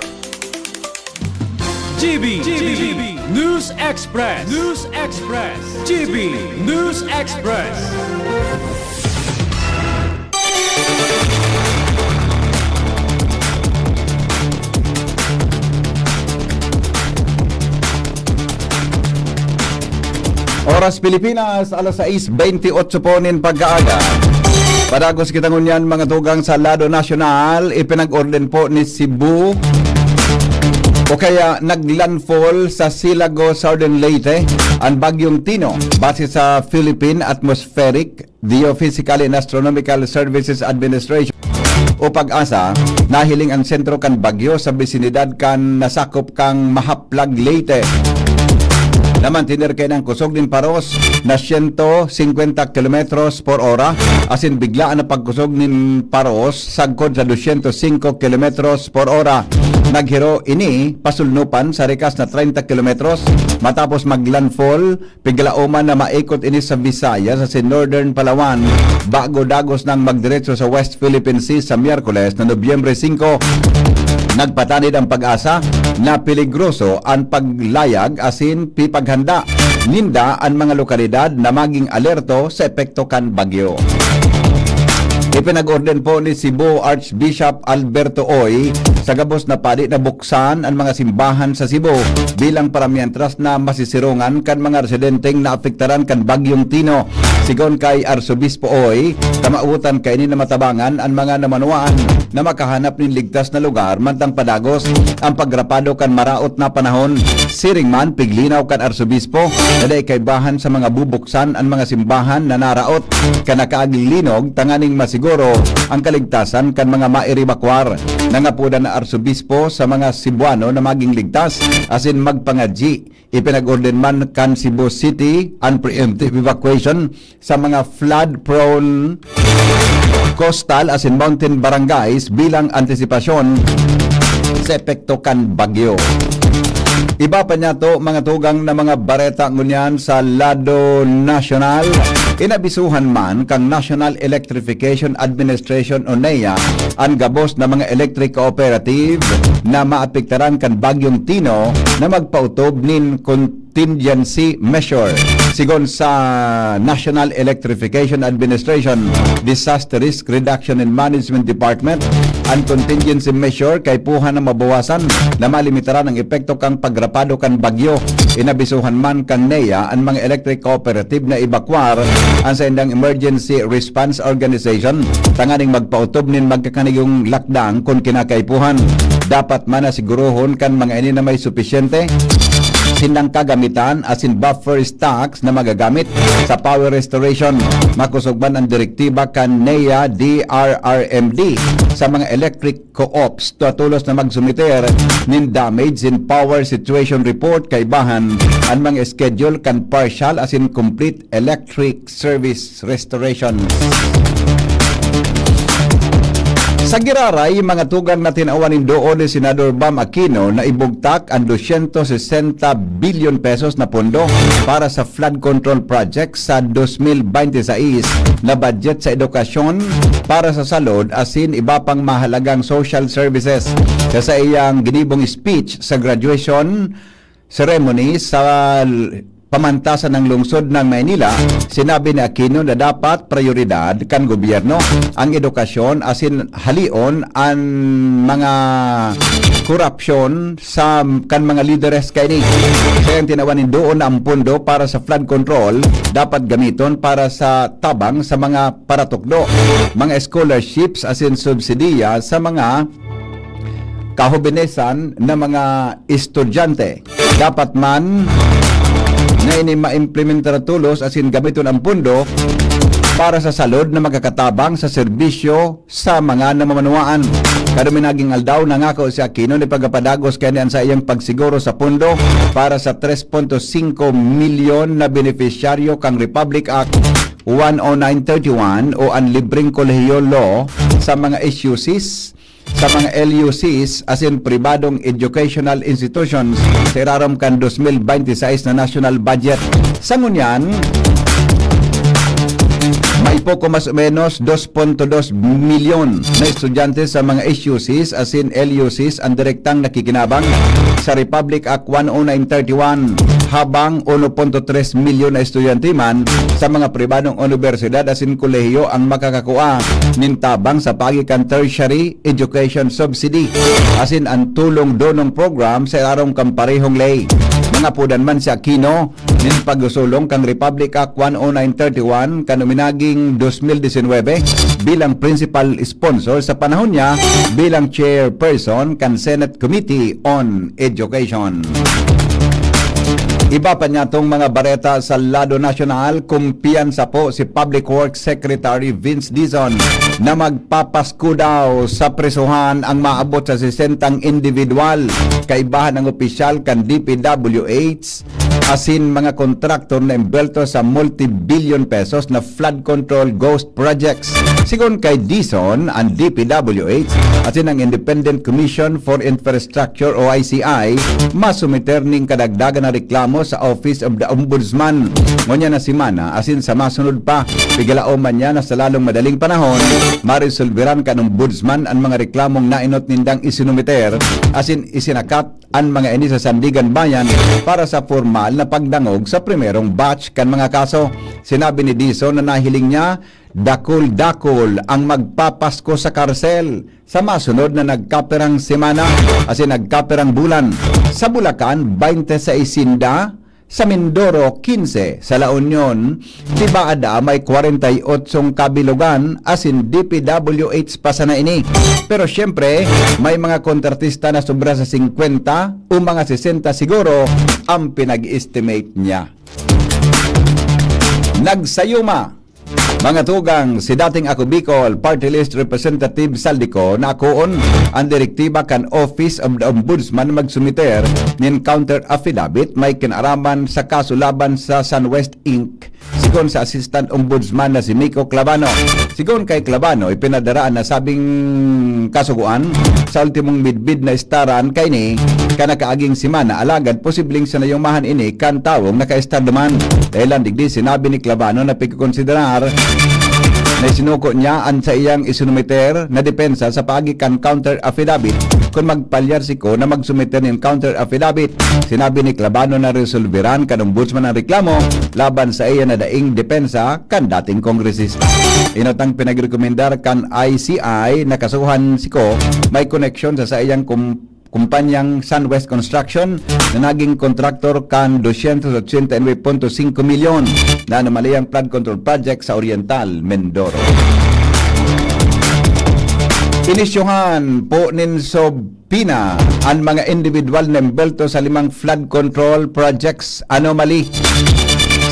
G B, G B, News Express, News Express, G B News Express. Oras Pilipinas, alas sais bentiocho po nin pagkaaga. Padagos kita ngunyan, mga tugang, sa lado nasyonal. Ipinag-orden po ni Cebu o kaya nag-landfall sa Silago, Southern Leyte, ang Bagyong Tino. Base sa Philippine Atmospheric, Geophysical and Astronomical Services Administration o PAGASA, nahiling ang sentro kan bagyo sa bisinidad kan nasakop kang Mahaplag, Leyte. Namantener kaiyan ang kusog nin paros na siyento singkwenta kilometros por ora, asin biglaan na pagkusog nin paros sagkod sa dosyentos singko kilometros por ora. Naghiro ini pasulnupan sa rikas na treinta kilometros matapos mag-landfall. Piglaoman na maikot ini sa Visayas asin Northern Palawan bago dagos nang magdiretso sa West Philippine Sea sa Miyerkules na Nobyembre singko. Nagpatanid ang PAGASA na peligroso an paglayag asin pipaghanda ninda an mga lokalidad na maging alerto sa epekto kan bagyo. Ipinag-orden po ni Cebu Archbishop Alberto Oy sa gabos na padi na buksan an mga simbahan sa Cebu bilang paramientras na masisirongan kan mga residenteng naapektaran kan Bagyong Tino. Sigon kay Arsobispo Oy, kamawotan kaini na matabangan an mga namanwaan na makahanap nin ligtas na lugar mantang padagos ang pagrapado kan maraot na panahon. Siring man, piglinaw kan Arsobispo na dai kaibahan sa mga bubuksan an mga simbahan na naraot kan nakaaging linog tanganing masiguro ang kaligtasan kan mga mairibakwar. Nangapodan na Arsobispo sa mga Cebuano na maging ligtas asin magpangadyi. Ipinag-orden man kan Cebu City an preemptive evacuation sa mga flood-prone coastal asin mountain barangays bilang antisipasyon sa epekto kan bagyo. Iba pa niyato, mga tugang, na mga bareta ngunyan sa lado nasyonal. Inabisuhan man kan National Electrification Administration o NEA an gabos na mga electric cooperative na maapektaran kan Bagyong Tino na magpautob nin contingency measure. Sigon sa National Electrification Administration Disaster Risk Reduction and Management Department, an contingency measure kaipuhan na mabawasan na malimitaran ang epekto kan pagrapado kan bagyo. Inabisuhan man kan NEA an mga electric cooperative na ebakwar an saindang emergency response organization tanganing magpautob nin magkakanigong lakdang kun kinakaipuhan. Dapat man na sigurohon kan mga ini na may supisyente sindang kagamitan asin buffer stocks na magagamit sa power restoration. Makosog man an direktiba kan NEA DRRMD sa mga electric co-ops na tolos na magsumiter nin damage in power situation report kaibahan an mga schedule kan partial asin complete electric service restoration. Sa giraray, mga tugang, na tinawan nin duon ni Senador Bam Aquino na ibugtak an dosyentos sesenta bilyon pesos na pondo para sa flood control project sa dos mil bente seis na budget sa edukasyon, para sa salud asin iba pang mahalagang social services. Sa saiyang ginibong speech sa graduation ceremony sa l-, pamantasan ng lungsod ng Maynila, sinabi ni Aquino na dapat prayoridad kan gobyerno ang edukasyon asin halion an mga korapsyon sa kan mga lideres kaini. Kaya ang tinawan nin duon na ang pondo para sa flood control dapat gamiton para sa tabang sa mga paratukdo, mga scholarships asin subsidiya sa mga kahobenesan na mga estudyante. Dapat man na ini maimplementar tolos asin gamiton ang pondo para sa salud na makakatabang sa serbisyo sa mga namamanwaan. Kada minaging aldaw, nangako si Aquino ni pagapadagos kani an saiyang pagsiguro sa pondo para sa tres punto singko milyon na benepisyaryo kan Republic Act one oh nine thirty-one o an libreng kolehiyo law sa mga S U Cs, sa mga L U Cs asin pribadong educational institutions sa irarom kan dos mil bente seis na national budget. Sa ngunyan, may poko mas o menos dos punto dos milyon na estudyante sa mga S U Cs asin L U Cs ang direktang nakikinabang sa Republic Act one oh nine thirty-one, habang uno punto tres milyon na estudyante man sa mga pribadong unibersidad asin kolehiyo ang makakakua nin tabang sa paagi kan tertiary education subsidy asin an tulong donong program sa irarom kan parehong ley. Nangapodan man si Aquino nin pagsulong kan Republic Act one oh nine thirty-one kan uminaging dos mil disinwebe bilang principal sponsor sa panahon niya bilang chairperson kan Senate Committee on Education. Iba pa niyatong mga bareta sa lado nasyonal, kumpiyansa po si Public Works Secretary Vince Dizon na magpapasko daw sa prisohan ang maabot sa sesentang individual, kaibahan ang opisyal kan D P W H asin mga kontraktor na embwelto sa multi-billion pesos na flood control ghost projects. Sigon kay Dizon, ang D P W H asin ang Independent Commission for Infrastructure o I C I masumiter nin kadagdagan na reklamo sa Office of the Ombudsman ngunyan na semana asin sa masunod pa. Pigalaom man niya na sa lalong madaling panahon, maresolberan kan Ombudsman an mga reklamong naenot nindang isinumiter asin isinakat an mga ini sa Sandigan Bayan para sa pormal na pagdangog sa primerong batch kan mga kaso. Sinabi ni Dizon na nahiling niya, dakul-dakul ang magpapasko sa karsel sa masunod na nagkapirang semana asin nagkapirang bulan. Sa Bulacan, baynte seis sinda, sa Mindoro, quince. Sa La Union, tibaad may kwarenta y otsong kabilogan, asin D P W H pa sana ini. Pero siyempre, may mga kontratista na sobra sa singkwenta o mga sesenta siguro ang pinag-estimate niya. Nagsayuma, mga tugang, si dating Ako Bicol Party List Representative Saldico na akoon ang direktiba kan Office of the Ombudsman magsumiter nin counter affidavit may kinaraman sa kaso laban sa Sunwest Inc, sigon sa Assistant Ombudsman na si Miko Clavano. Sigon kay Clavano, ipinadaraan na sabing kasugoan sa ultimong midbid na estaran kaini kan nakaaging semana, alagad posibleng sinayumahan ini kan tawong naka-estar duman. Dahilan digdi, sinabi ni Clavano na pagkokonsiderar na isinuko niya an saiyang isinumiter na depensa sa paagi kan counter affidavit kun magpalyar si Ko na magsumiter nin counter affidavit. Sinabi ni Clavano na resolveran kan ombudsman ang reklamo laban sa iya na daing depensa kan dating kongresista. Inot ang pinagrekomendar kan I C I na kasuhan si Ko may koneksyon sa saiyang kum- kumpanyang Sunwest Construction na naging kontraktor kan dosyentos otsenta y nuebe punto singko milyon na anomaliyang flood control project sa Oriental Mindoro. Inisyuhan po nin subpoena an mga individual na embelto sa limang flood control projects anomaly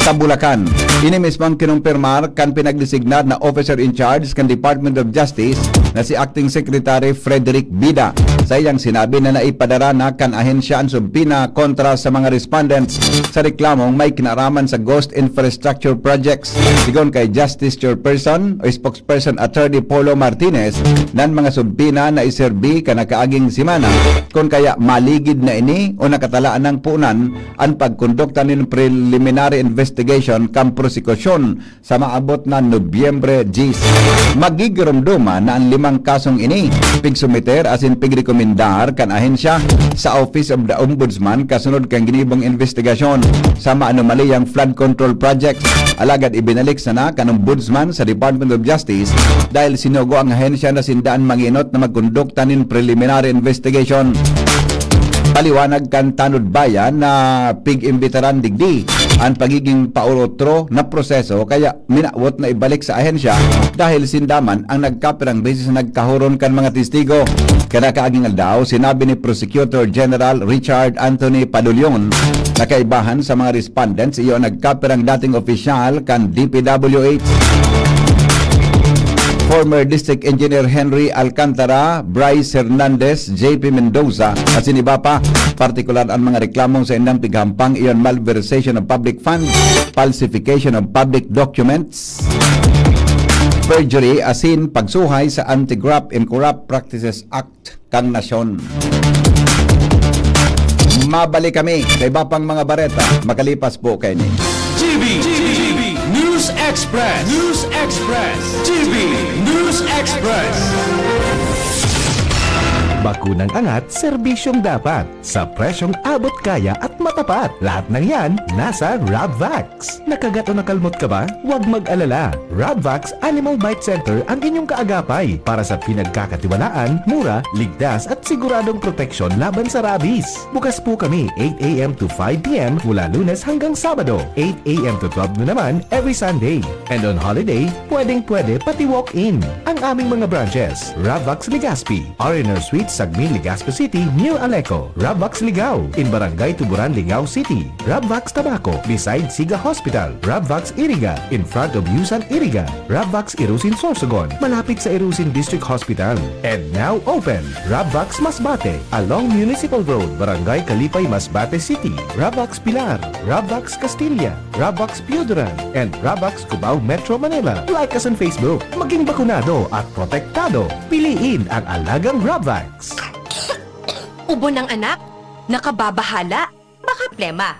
sa Bulacan. Ini mismo ang kinumpirmar kan pinagdesignar na officer in charge kan Department of Justice na si Acting Secretary Frederick Bida. Sa iyang sinabi na naipadara na kan ahensya an subpoena kontra sa mga respondents sa reklamong may kinaraman sa ghost infrastructure projects. Sigon kay Justice Chairperson o Spokesperson Attorney Polo Martinez, nan mga subpoena na iserbi kan nakaaging semana, kun kaya maligid na ini o nakatalaan ng punan an pagkondukta nin preliminary investigation kan prosekusyon sa maabot na Nobyembre diyes. Magigiromdoman na an limang kasong ini pigsumiter asin pigrekomendar kan ahensya sa Office of the Ombudsman kasunod kan ginibong investigasyon sa maanomaliyang flood control projects. Alagad ibinalik sana kan Ombudsman sa Department of Justice dahil sinugo ang ahensya na sinda an mangenot na magkondukta nin preliminary investigation. Paliwanag kan Tanod Bayan na pig-imbitaran digdi an pagiging paurotro na proseso, kaya minawot na ibalik sa ahensya dahil sinda man ang nagkapirang beses na nagkahuron kan mga testigo. Kada kaaging aldaw, sinabi ni Prosecutor General Richard Anthony Padulion na kaibahan sa mga respondents, iyo ang nagkapirang dating opisyal kan D P W H, former District Engineer Henry Alcantara, Bryce Hernandez, J P Mendoza, asin iba pa. Partikular an mga reklamong sa indang pighampang iyon malversation of public funds, falsification of public documents, perjury, asin pagsuhay sa Anti-Graft and Corrupt Practices Act kan nasyon. Mabalik kami sa iba pang mga bareta makalipas po kaini. G B, G B, News Express, News Express, G B, News Express. Bakunang angat, serbisyong dapat, sa presyong abot kaya at matapat. Lahat ng yan nasa Rabvax. Nakagat o nakalmot ka ba? Huwag mag-alala. Rabvax Animal Bite Center ang inyong kaagapay para sa pinagkakatiwalaan, mura, ligtas at siguradong proteksyon laban sa rabies. Bukas po kami eight a m to five p m mula Lunes hanggang Sabado, eight a m to twelve noon naman every Sunday. And on holiday, pwedeng-pwede pati walk-in. Ang aming mga branches, Rabvax Legazpi, R and R Suites, Sagmin, Legazpi City, near Aleco, Rabvax Ligao, in Barangay Tuburan, Ligao City, Rabvax Tabaco, beside Siga Hospital, Rabvax Iriga, in front of Yusan Iriga, Rabvax Irusin Sorsogon, malapit sa Irusin District Hospital. And now open, Rabvax Masbate, along Municipal Road, Barangay Kalipay, Masbate City, Rabvax Pilar, Rabvax Castilla, Rabvax Pioduran, and Rabvax Cubao, Metro Manila. Like us on Facebook. Maging bakunado at protektado. Piliin ang alagang Rabvax. Ubo ng anak? Nakababahala? Baka plema.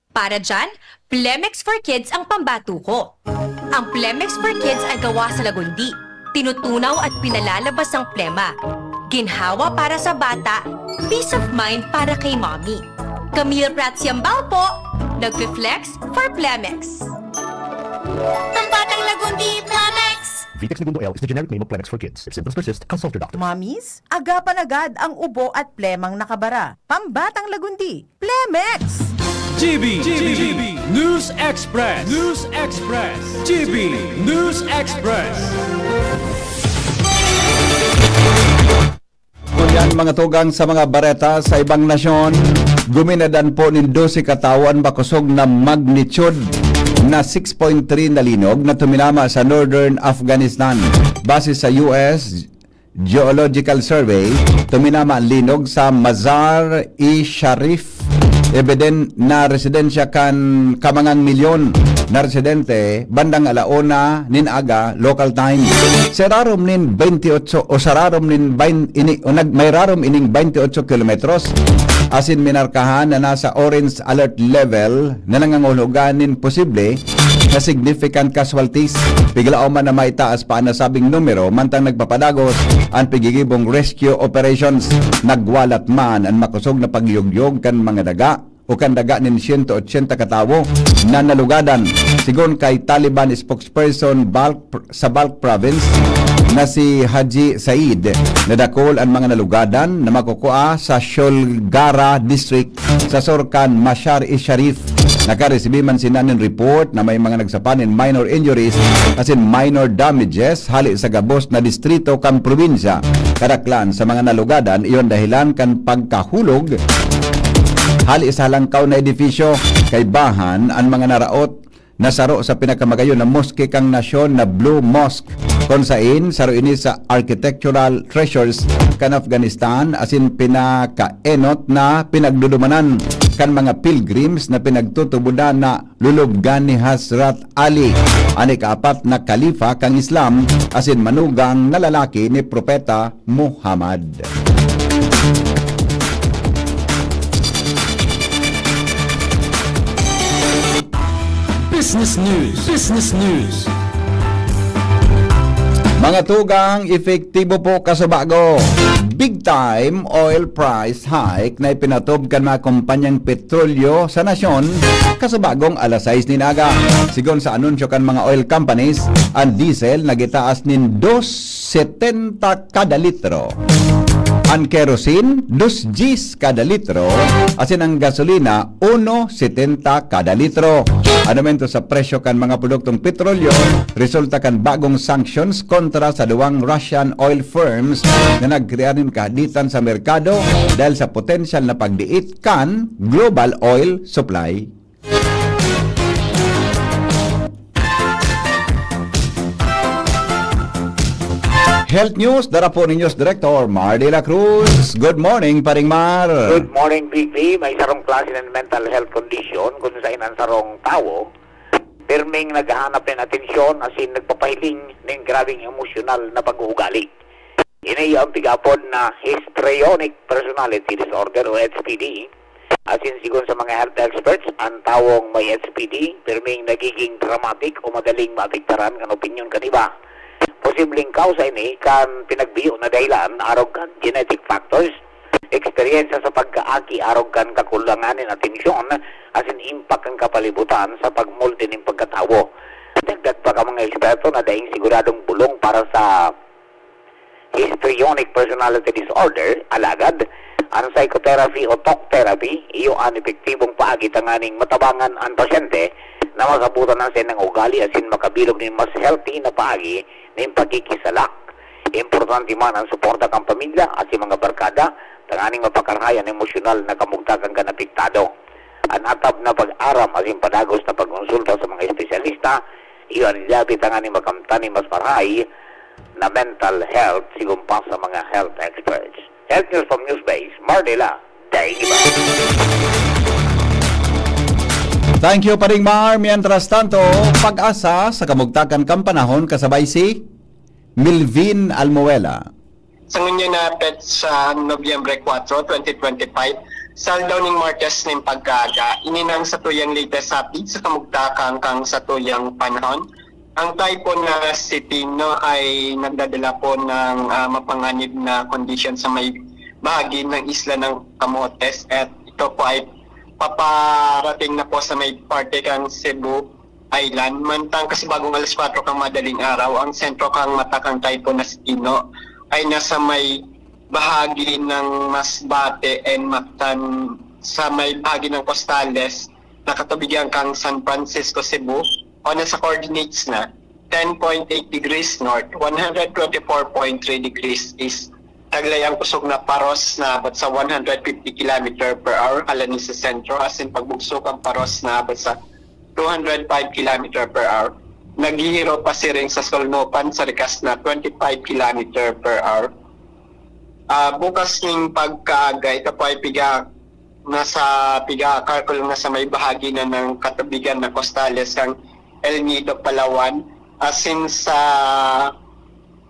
Para dyan, Plemex for Kids ang pambatuko. Ang Plemex for Kids ay gawa sa lagundi, tinutunaw at pinalalabas ang plema. Ginhawa para sa bata, peace of mind para kay mommy. Camille Prats Yambao po, nagfi-flex for Plemex. Pambatang Lagundi, Plemex! Vitex Negundo L is the generic name of Plemex for Kids. If symptoms persist, consult your doctor. Mommies, agapan agad ang ubo at plemang nakabara. Pambatang Lagundi, Plemex! G G B, G B News Express, News Express, G B News Express. Ngunyan, mga tugang, sa mga bareta sa ibang nasyon, guminadan po nin dose katawo an makosog na magnitude na six point three na linog na tuminama sa northern Afghanistan. Base sa U S Geological Survey, tuminama an linog sa Mazar-i-Sharif, Ebeden, na residensya kan kamangang milyon na residente bandang ala una nin aga, local time. Sa rarom nin twenty-eight o sa rarom nin bain-, ini, o nag-, may rarom ining twenty-eight kilometros, asin minarkahan na nasa orange alert level na nangangahulugan nin posible na significant casualties. Piglaom man na maitaas pa an nasabing numero, mantang nagpapadagos an pigigibong rescue operations. Nagwalat man an makosog na pagyugyog kan mga daga o kan daga nin siyento otsenta katawo na nalugadan. Sigon kay Taliban spokesperson Balk, sa Balk Province na si Haji Said, nadakol an mga nalugadan na makukua sa Sholgara District sa sur kan Mazar-i-Sharif. Nakaresibi man sinda nin report na may mga nagsapa nin minor injuries asin minor damages hali sa gabos na distrito kan probinsya. Kadaklan sa mga nalugadan, iyon dahilan kan pagkahulog hali sa halangkaw na edifisyo. Kaibahan an mga naraot na saro sa pinakamagayon na moske kan nasyon na Blue Mosque, kun sain saro ini sa architectural treasures kan Afghanistan asin pinakaenot na pinagdudumanan kan mga pilgrims na pinagtutubodan na lulubngan ni Hazrat Ali, an ikaapat na kalifa kan Islam asin manugang na lalaki ni Propeta Muhammad. Business News. Business News. Mga tugang, epektibo po kasubago. Big time oil price hike na ipinatob kan mga kompanyang petrolyo sa nasyon kasubagong alas sais nin aga. Sigon sa anunsyo kan mga oil companies, an diesel nagitaas nin dos setenta kada litro. An kerosene, dos diyes kada litro, asin an gasolina, uno setenta kada litro. An aumento sa presyo kan mga produktong petrolyo resulta kan bagong sanctions kontra sa duwang Russian oil firms na nagkrear nin kahaditan sa merkado dahil sa potensyal na pagdiit kan global oil supply. Health News, dara po ni News Director Mar de la Cruz. Good morning, Paring Mar. Good morning, P P. May sarong klase ng mental health condition kung sain ang sarong tawo pirming naghahanap ng atensyon asin nagpapahiling ning grabing emosyonal na pag-uugali. Ini iyo ang pig-aapod na histrionic personality disorder o H P D. Asin sigon sa mga health experts, an tawong may H P D pirming nagiging dramatic o madaling maapektaran kan opinyon kan iba. Posibleng kausa ini kan pinagbiyo na dahilan arog kan genetic factors, eksperyensya sa pagkaaki arog kan kakulangan nin atensyon, asin impact kan kapalibutan sa pagmulde nin pagkatawo. Dagdag pa kan mga eksperto na daing siguradong bulong para sa histrionic personality disorder, alagad an psychotherapy o talk therapy iyo an epektibong paagi tanganing matabangan an pasyente na masabotan an saindang ugali asin makabilog nin mas healthy na paagi nin pakikisalak. Importante man an suporta kan pamilya asin mga barkada tanganing mapakarahay an emosyonal na kamugtakan kan apektado. An atab na pag-aram asin padagos na pagkonsulta sa mga espesyalista iyo an lyabe tanganing makamtan nin mas marahay na mental health, sigon pa sa mga health experts. Health News from Newsbase, Mar de la, daing iba. Thank you, Paring Mar. Mientras tanto, pag-asa sa kamugtakan kan panahon kasabay si Milvin Almuela. Sa ngunyan na petsa, Nobyembre kuwatro, twenty twenty-five, sa aldaw ning Martes nin pagkaaga, ini nang satuyang latest update sa kamugtakan kan satuyang panahon. Ang typhoon na si Tino ay nagdadala po ng, ah, mapanganib na kondisyon sa may bahagi ng isla ng Camotes, at ito po ay paparating na po sa may parte kan Cebu Island. Mantang kasabagong alas kwatro kan madaling araw, ang sentro kan mata kan typhoon na si Tino ay nasa may bahagi ng Masbate and Mactan, sa may bahagi ng Costales, nakatubigan kang San Francisco, Cebu, o nasa coordinates na ten point eight degrees north, one hundred twenty-four point three degrees east. Taglay ang kusog na paros na abot sa one hundred fifty kilometer per hour halani sa sentro, asin pagbugso kan paros na abot sa two hundred five kilometer per hour. Naghihiro pasiring sa solnopan sa rikas na twenty-five kilometer per hour. Ah, bukas ning pagkaaga, ito po ay piga nasa piga-circle na sa may bahagi na ng katubigan na kostales kang El Nido, Palawan. Asin sa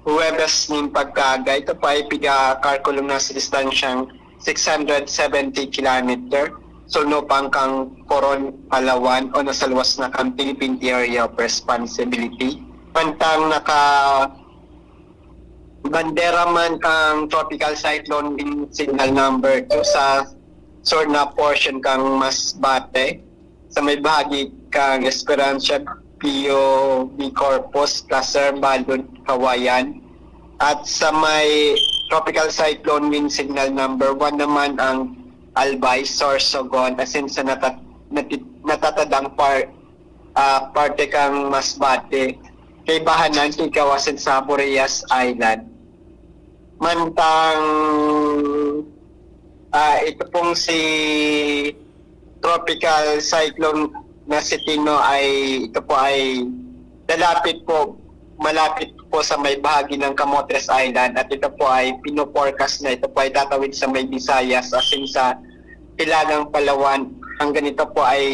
Huwebes ning pagkaaga, ito pa ay piga-circle na sa distansyang six hundred seventy kilometer, solnopan kang Coron, Palawan, o nasa luwas na kang Philippine Area of Responsibility. Mantang naka bandera man kang Tropical Cyclone Wind Signal number two sa sur na portion kang Masbate, sa may bahagi kang Esperanza, Pio, B Corpus, Placer, Balud, Cauayan, at sa may Tropical Cyclone Wind Signal number one naman ang Albay, Sorsogon, asin sa nata-, nati-, natatadang par-, ah, parte kang Masbate, kaibahan na ang Tigkawasan sa Borayas Island. Mantang, ah, ito pong si Tropical Cyclone na si Tino ay, ito po ay lalapit po, malapit po sa may bahagi ng Camotes Island, at ito po ay pino-forecast na ito po ay tatawid sa may Visayas, asin sa Hilagang Palawan. Hanggang ito po ay,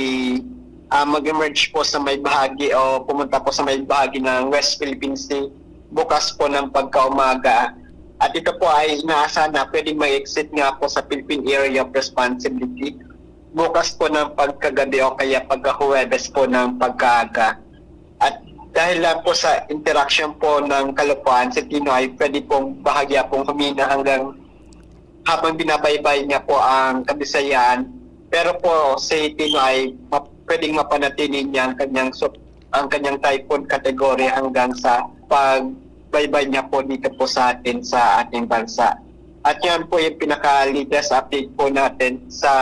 ah, mag-emerge po sa may bahagi o pumunta po sa may bahagi ng West Philippine Sea bukas po ng pagkaumaga. At ito po ay inaasahan na pwedeng mag-exit nga po sa Philippine Area of Responsibility bukas po ng pagkagabi o kaya pagkahuwebes po ng pagkaaga. At dahil lang po sa interaction po ng kalupuan, si Tino ay pwede pong bahagya pong humina hanggang habang binabaybay niya po ang Kabisayan. Pero po, si Tino ay map-, pwedeng mapanatili niya ang kanyang sup-, ang kanyang typhoon category hanggang sa pagbaybay niya po dito po sa atin, sa ating bansa. At yan po yung pinaka-latest update po natin sa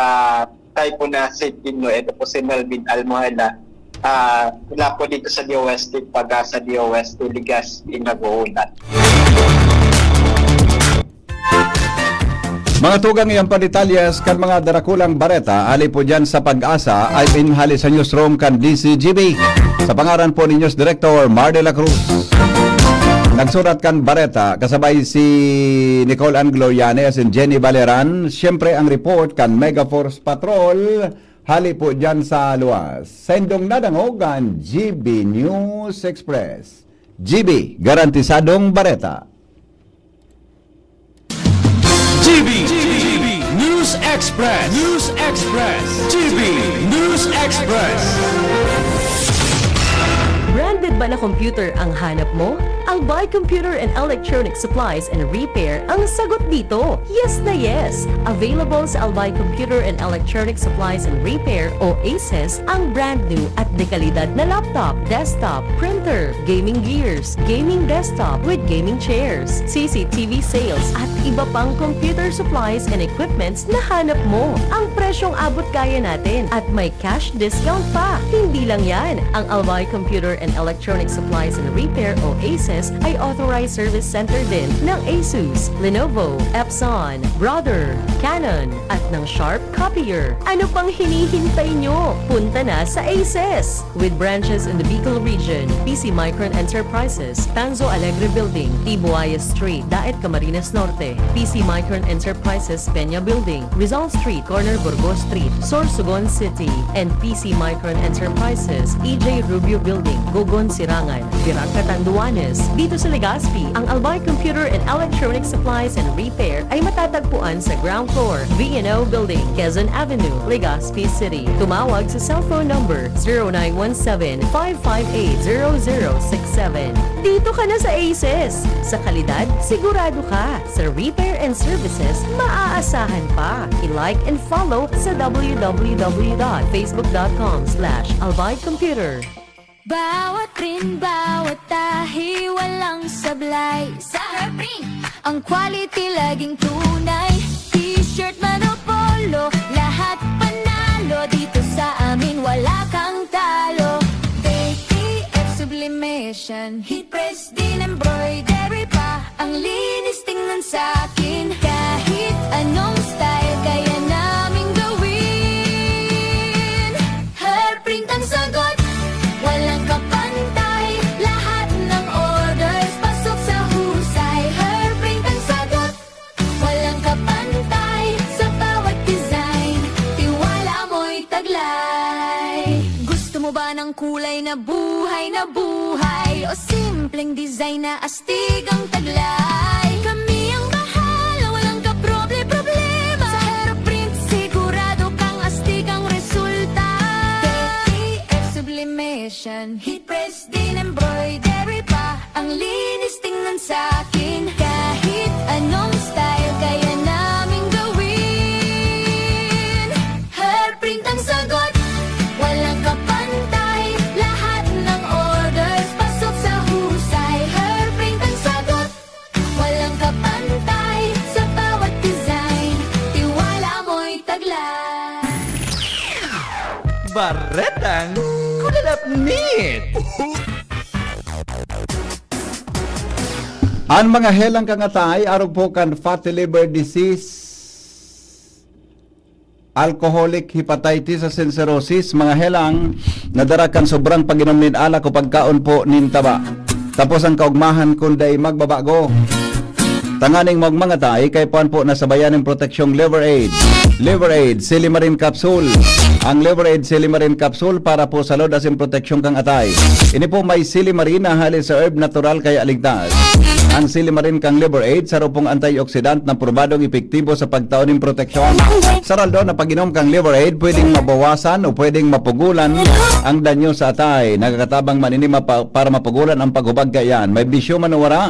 typhoon na si Tino. Ito po si Melvin Almohela. Ah, mula po dito sa D O S T, Pag-asa D O S T, Legazpi, nag-uulat. Mga tugang, iyan pa detalyes kan mga darakulang bareta, hali po dyan sa Pag-asa, I mean, hali sa newsroom kan D C G B. Sa pangaran po ni News Director Mar de la Cruz. Nagsurat kan bareta, kasabay si Nicole Ann Gloriani asin Jenny Valeran. Siyempre, ang report kan Megaforce Patrol, hali po dyan sa luwas. Sendong nadangog an G B News Express. G B, garantisadong bareta. G B, G B News Express. News Express. G B News Express. Branded ba na computer ang hanap mo? Albay Computer and Electronic Supplies and Repair ang sagot dito. Yes na yes! Available sa Albay Computer and Electronic Supplies and Repair o ACES ang brand new at dekalidad na laptop, desktop, printer, gaming gears, gaming desktop with gaming chairs, C C T V sales at iba pang computer supplies and equipments na hanap mo. Ang presyong abot kaya natin at may cash discount pa. Hindi lang yan, ang Albay Computer and Electronic Supplies and Repair o ACES ay authorized service center din ng Asus, Lenovo, Epson, Brother, Canon, at ng Sharp Copier. Ano pang hinihintay nyo? Punta na sa ACES! With branches in the Bicol region, P C Micron Enterprises, Tanzo Alegre Building, Tibuaya Street, Daet, Camarines Norte, P C Micron Enterprises, Peña Building, Rizal Street, corner Burgos Street, Sorsogon City, and P C Micron Enterprises, E J Rubio Building, Gogon, Sirangan, Virac, Catanduanes. Dito sa Legazpi, ang Albay Computer and Electronic Supplies and Repair ay matatagpuan sa ground floor, V and O Building, Quezon Avenue, Legazpi City. Tumawag sa cellphone number zero nine one seven, five five eight, zero zero six seven. Dito ka na sa ACES. Sa kalidad, sigurado ka. Sa repair and services, maaasahan pa. I-like and follow sa w w w dot facebook dot com slash albay computer. Bawat print, bawat tahi, walang sablay. Sa Herprint, ang quality laging tunay. T-shirt man o polo, lahat panalo. Dito sa amin, Mission. Heat press din, embroidery pa. Ang linis tingnan sa akin. Kahit anong style, kaya naming gawin. Hairprint ang sagot, walang kapantay. Lahat ng orders, pasok sa husay. Hairprint ang sagot, walang kapantay. Sa bawat design, tiwala mo'y taglay. Gusto mo ba ng kulay na buhay na buhay? O simpleng design na astig ang taglay? Kami ang bahala, walang kaproble-problema. Sa Hairprint, sigurado kang astig ang resulta. T F Sublimation, heat press din, embroidery pa. Ang linis tingnan sa akin. Kahit anong style, kaya naming gawin. Hairprint ang sagot, walang kapantay. Lahat ng orders, pasok sa husay. Hairprint ang sagot, walang kapantay. Sa bawat design, tiwala mo'y taglay. Baretang Kulalapnit! An mga helang kan atay, arog po kan fatty liver disease, alcoholic hepatitis asin cirrhosis, mga helang na dara kan sobrang pag-inom nin alak o pagkaon po nin taba. Tapos an kaogmahan kun dai magbabago. Tanganing maogma an atay, kaipuhan po na sabayan nin proteksyong Liver Aid. Liver Aid, Silimarin Capsule. Ang Liver Aid Silimarin Capsule para po sa load asin proteksyon kan atay. Ini po may silimarin na hali sa herb, natural kaya ligtas. Ang silimarin kan Liver Aid, saro pong antioxidant na probadong epektibo sa pagtao nin proteksyon. Sa raldaw na pag-inom kan Liver Aid, pwedeng mabawasan o pwedeng mapugulan ang danyo sa atay. Nagkakatabang man ini mapa-, para mapugulan ang paghubag kaiyan. May bisyo man o wara,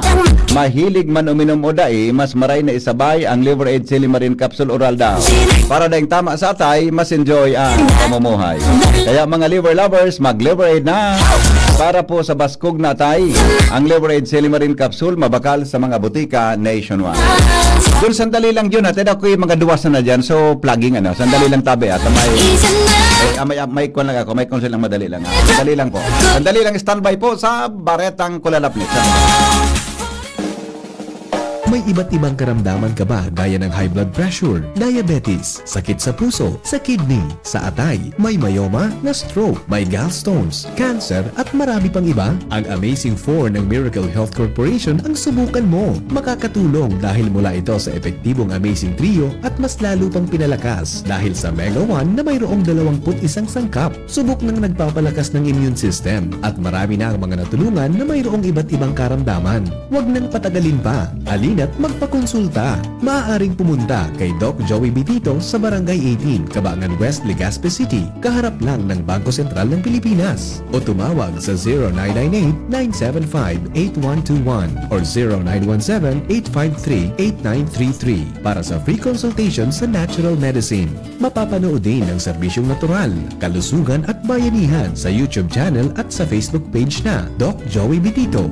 mahilig man uminom o dai, mas maray na isabay ang Liver Aid Silimarin Capsule o Raldaw. Para daing tama sa atay, mas enjoy ang pamumuhay. Kaya mga liver lovers, mag-Liver Aid na! Para po sa baskog na atay, ang Liver Aid Silimarin Capsule mabakal sa mga butika nationwide. Dun, sandali lang yun, ha? Tada ko yung mga duwasan na dyan, so plugging, ano, sandali lang tabi, at may, eh, ah, may, ah, may kwan lang ako, may kwan silang madali lang, ha? Sandali lang po. Sandali lang, standby po sa Baretang Kulalapnit. May iba't ibang karamdaman ka ba, gaya ng high blood pressure, diabetes, sakit sa puso, sa kidney, sa atay, may myoma, na-stroke, may gallstones, cancer, at marami pang iba? Ang Amazing Four ng Miracle Health Corporation ang subukan mo. Makakatulong dahil mula ito sa epektibong Amazing Trio at mas lalo pang pinalakas dahil sa Mega One na mayroong dalawampu't isang sangkap. Subok nang nagpapalakas ng immune system at marami na ang mga natulungan na mayroong iba't ibang karamdaman. Huwag nang patagalin pa. Halina't magpakonsulta. Maaaring pumunta kay Doc Joey Bitito sa Barangay eighteen, Cabangan West, Legazpi City, kaharap lang ng Bangko Sentral ng Pilipinas. O tumawag sa zero nine nine eight, nine seven five, eight one two one or zero nine one seven, eight five three, eight nine three three para sa free consultation sa natural medicine. Mapapanood din ang serbisyong natural, kalusugan at bayanihan sa YouTube channel at sa Facebook page na Doc Joey Bitito.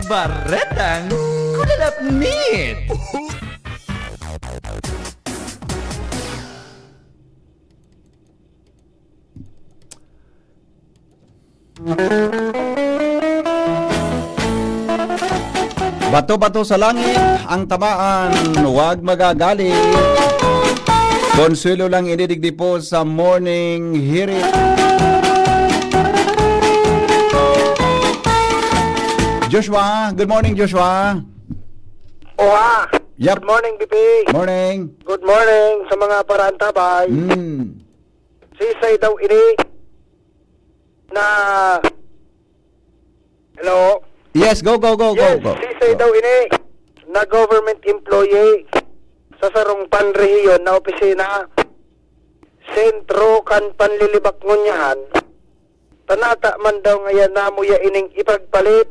Baretang Kulalapnit! Bato-bato sa langit ang tamaan, huwag magagalit. Konsuelo lang ini digdi po sa morning hirit. Joshua, good morning, Joshua. Oha! Yep. Good morning, B P. Morning. Good morning sa mga paraantabay. Mm. Sisay daw ini na, hello? Yes, go, go, go, go, Yes, go. sisay Go. daw ini na government employee sa sarong panrehiyon na opisina, sentro kan panlilibak ngunyan, tanata man daw ngaya namuya ining ipagpalit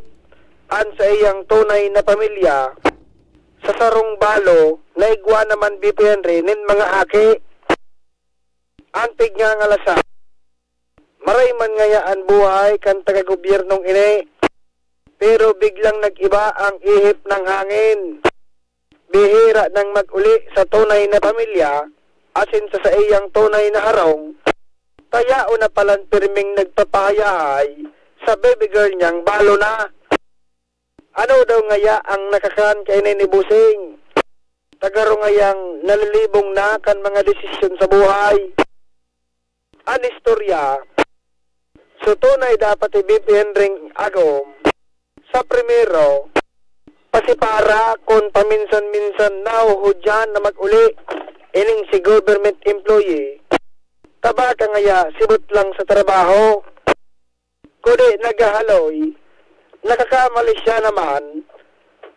an sa iyang tunay na pamilya sa sarong balo na igwa naman, B P Henry, nin mga aki. Antig nga ngalasa. Maray man ngaya an buhay kan taga-gobyernong ini, pero biglang nag-iba ang ihip ng hangin. Bihira nang mag-uli sa tunay na pamilya, asin sa saiyang tunay na harong, Kaya o na palan pirming nagpapahayahay sa baby girl niyang balo na. Ano daw ngaya ang nakakan kaini ni Busing? Tagaro ngayang nalilibong na kan mga desisyon sa buhay. An istorya, so tunay dapat i-B P N ring agom. Sa primero, pasipara kun paminsan-minsan nahuhudyan na mag-uli ining si government employee. Tabaka ngaya sibot lang sa trabaho. Kundi naghahaloy, nakakamali siya naman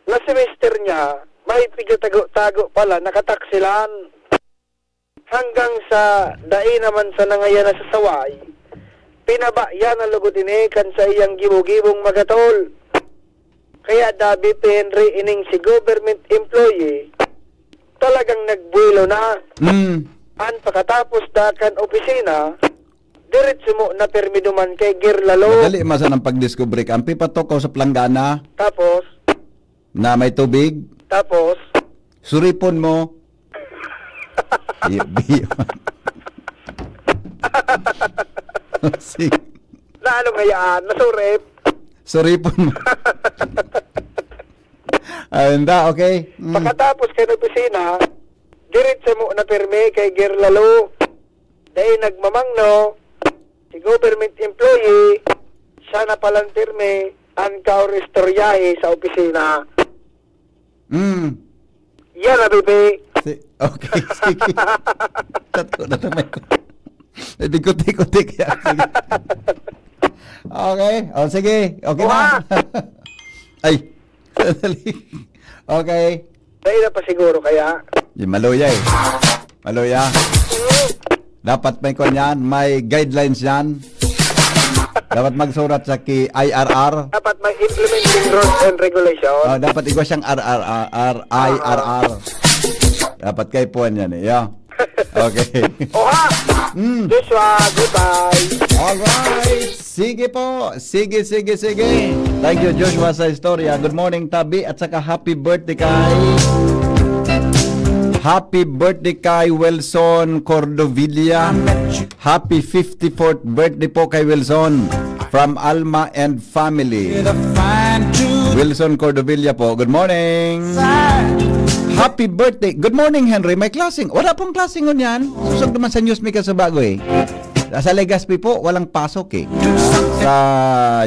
na si mister niya may pigatago-tago pala nakataksilan. Hanggang sa dai naman sa nangayan na sasaway, pinaba yan ang lugod ini kan saiyang gibo-gibong magatol. Kaya dabi Henry ining si government employee, talagang nagbuelo na. Mm. An pakatapos da kan opisina, diretso mo na pirmi duman kay Girlalo. Madali man sanang pagdiskubre ka. Ang pipatukaw sa planggana Tapos, na may tubig, tapos, suripon mo. Iyo, iyo. Sige. Lalo ngayaan, nasurip. Suripon mo. Ayun da, okay. Mm. Pagkatapos kay opisina, diretso mo na pirmi kay Girlalo. Dai nagmamangno, si government employee, siya na palan pirmi an kaoristoryahe sa opisina. Mm. Yan na, Bibi. Si-, okay, sige. Tato na naman ko. Natikot-tikot kaya. Sige. Okay. O, sige. Okay na. Kuha. Ay. Sandali. Okay. Dai na pa siguro kaya. Di, maluya eh. Maluya. Dapat may kwan yan, may guidelines yan. Dapat magsurat sa ki I R R. Dapat may implementing rules and regulation. Oh, dapat igwa siyang R R R, R I R R. Dapat kay puan yan eh. Yeah. Okay. Oha! Mm. Joshua, goodbye. Alright. Sige po. Sige, sige, sige. Thank you, Joshua, sa istorya. Good morning, Tabi, at saka happy birthday kay, happy birthday kay Wilson Cordovilla. Happy fifty-fourth birthday po kay Wilson. From Alma and family. Wilson Cordovilla po. Good morning. Happy birthday. Good morning, Henry. May klaseng. Wala pong klaseng ngunyan. Susog naman sa news, may kasabago eh. Sa Legazpi po, walang pasok eh. Sa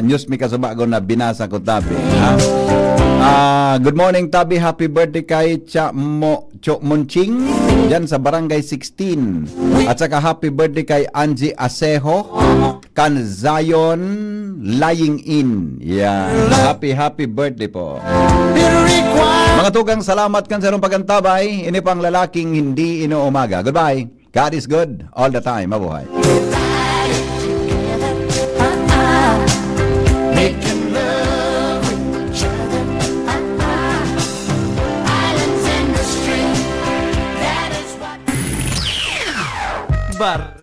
news, may kasabago na binasa ko, Tabi. Ha? Ah, good morning, Tabi. Happy birthday kay Cha Mo, Cho Monching, dyan sa Barangay sixteen. At saka happy birthday kay Angie Asejo, kan Zion Lying In. Yan. Happy, happy birthday po. Mga tugang, salamat kan sarong pagantabay. Ini pang lalaking hindi inuumaga. Goodbye. God is good all the time. Mabuhay. Making love with each other. Islands in the stream. That is what. Bar.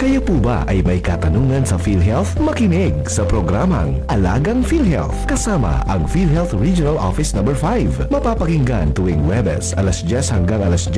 Kayo po ba ay may katanungan sa PhilHealth? Makinig sa programang Alagang PhilHealth kasama ang PhilHealth Regional Office Number five. Mapapakinggan tuwing Huwebes, alas dyes hanggang alas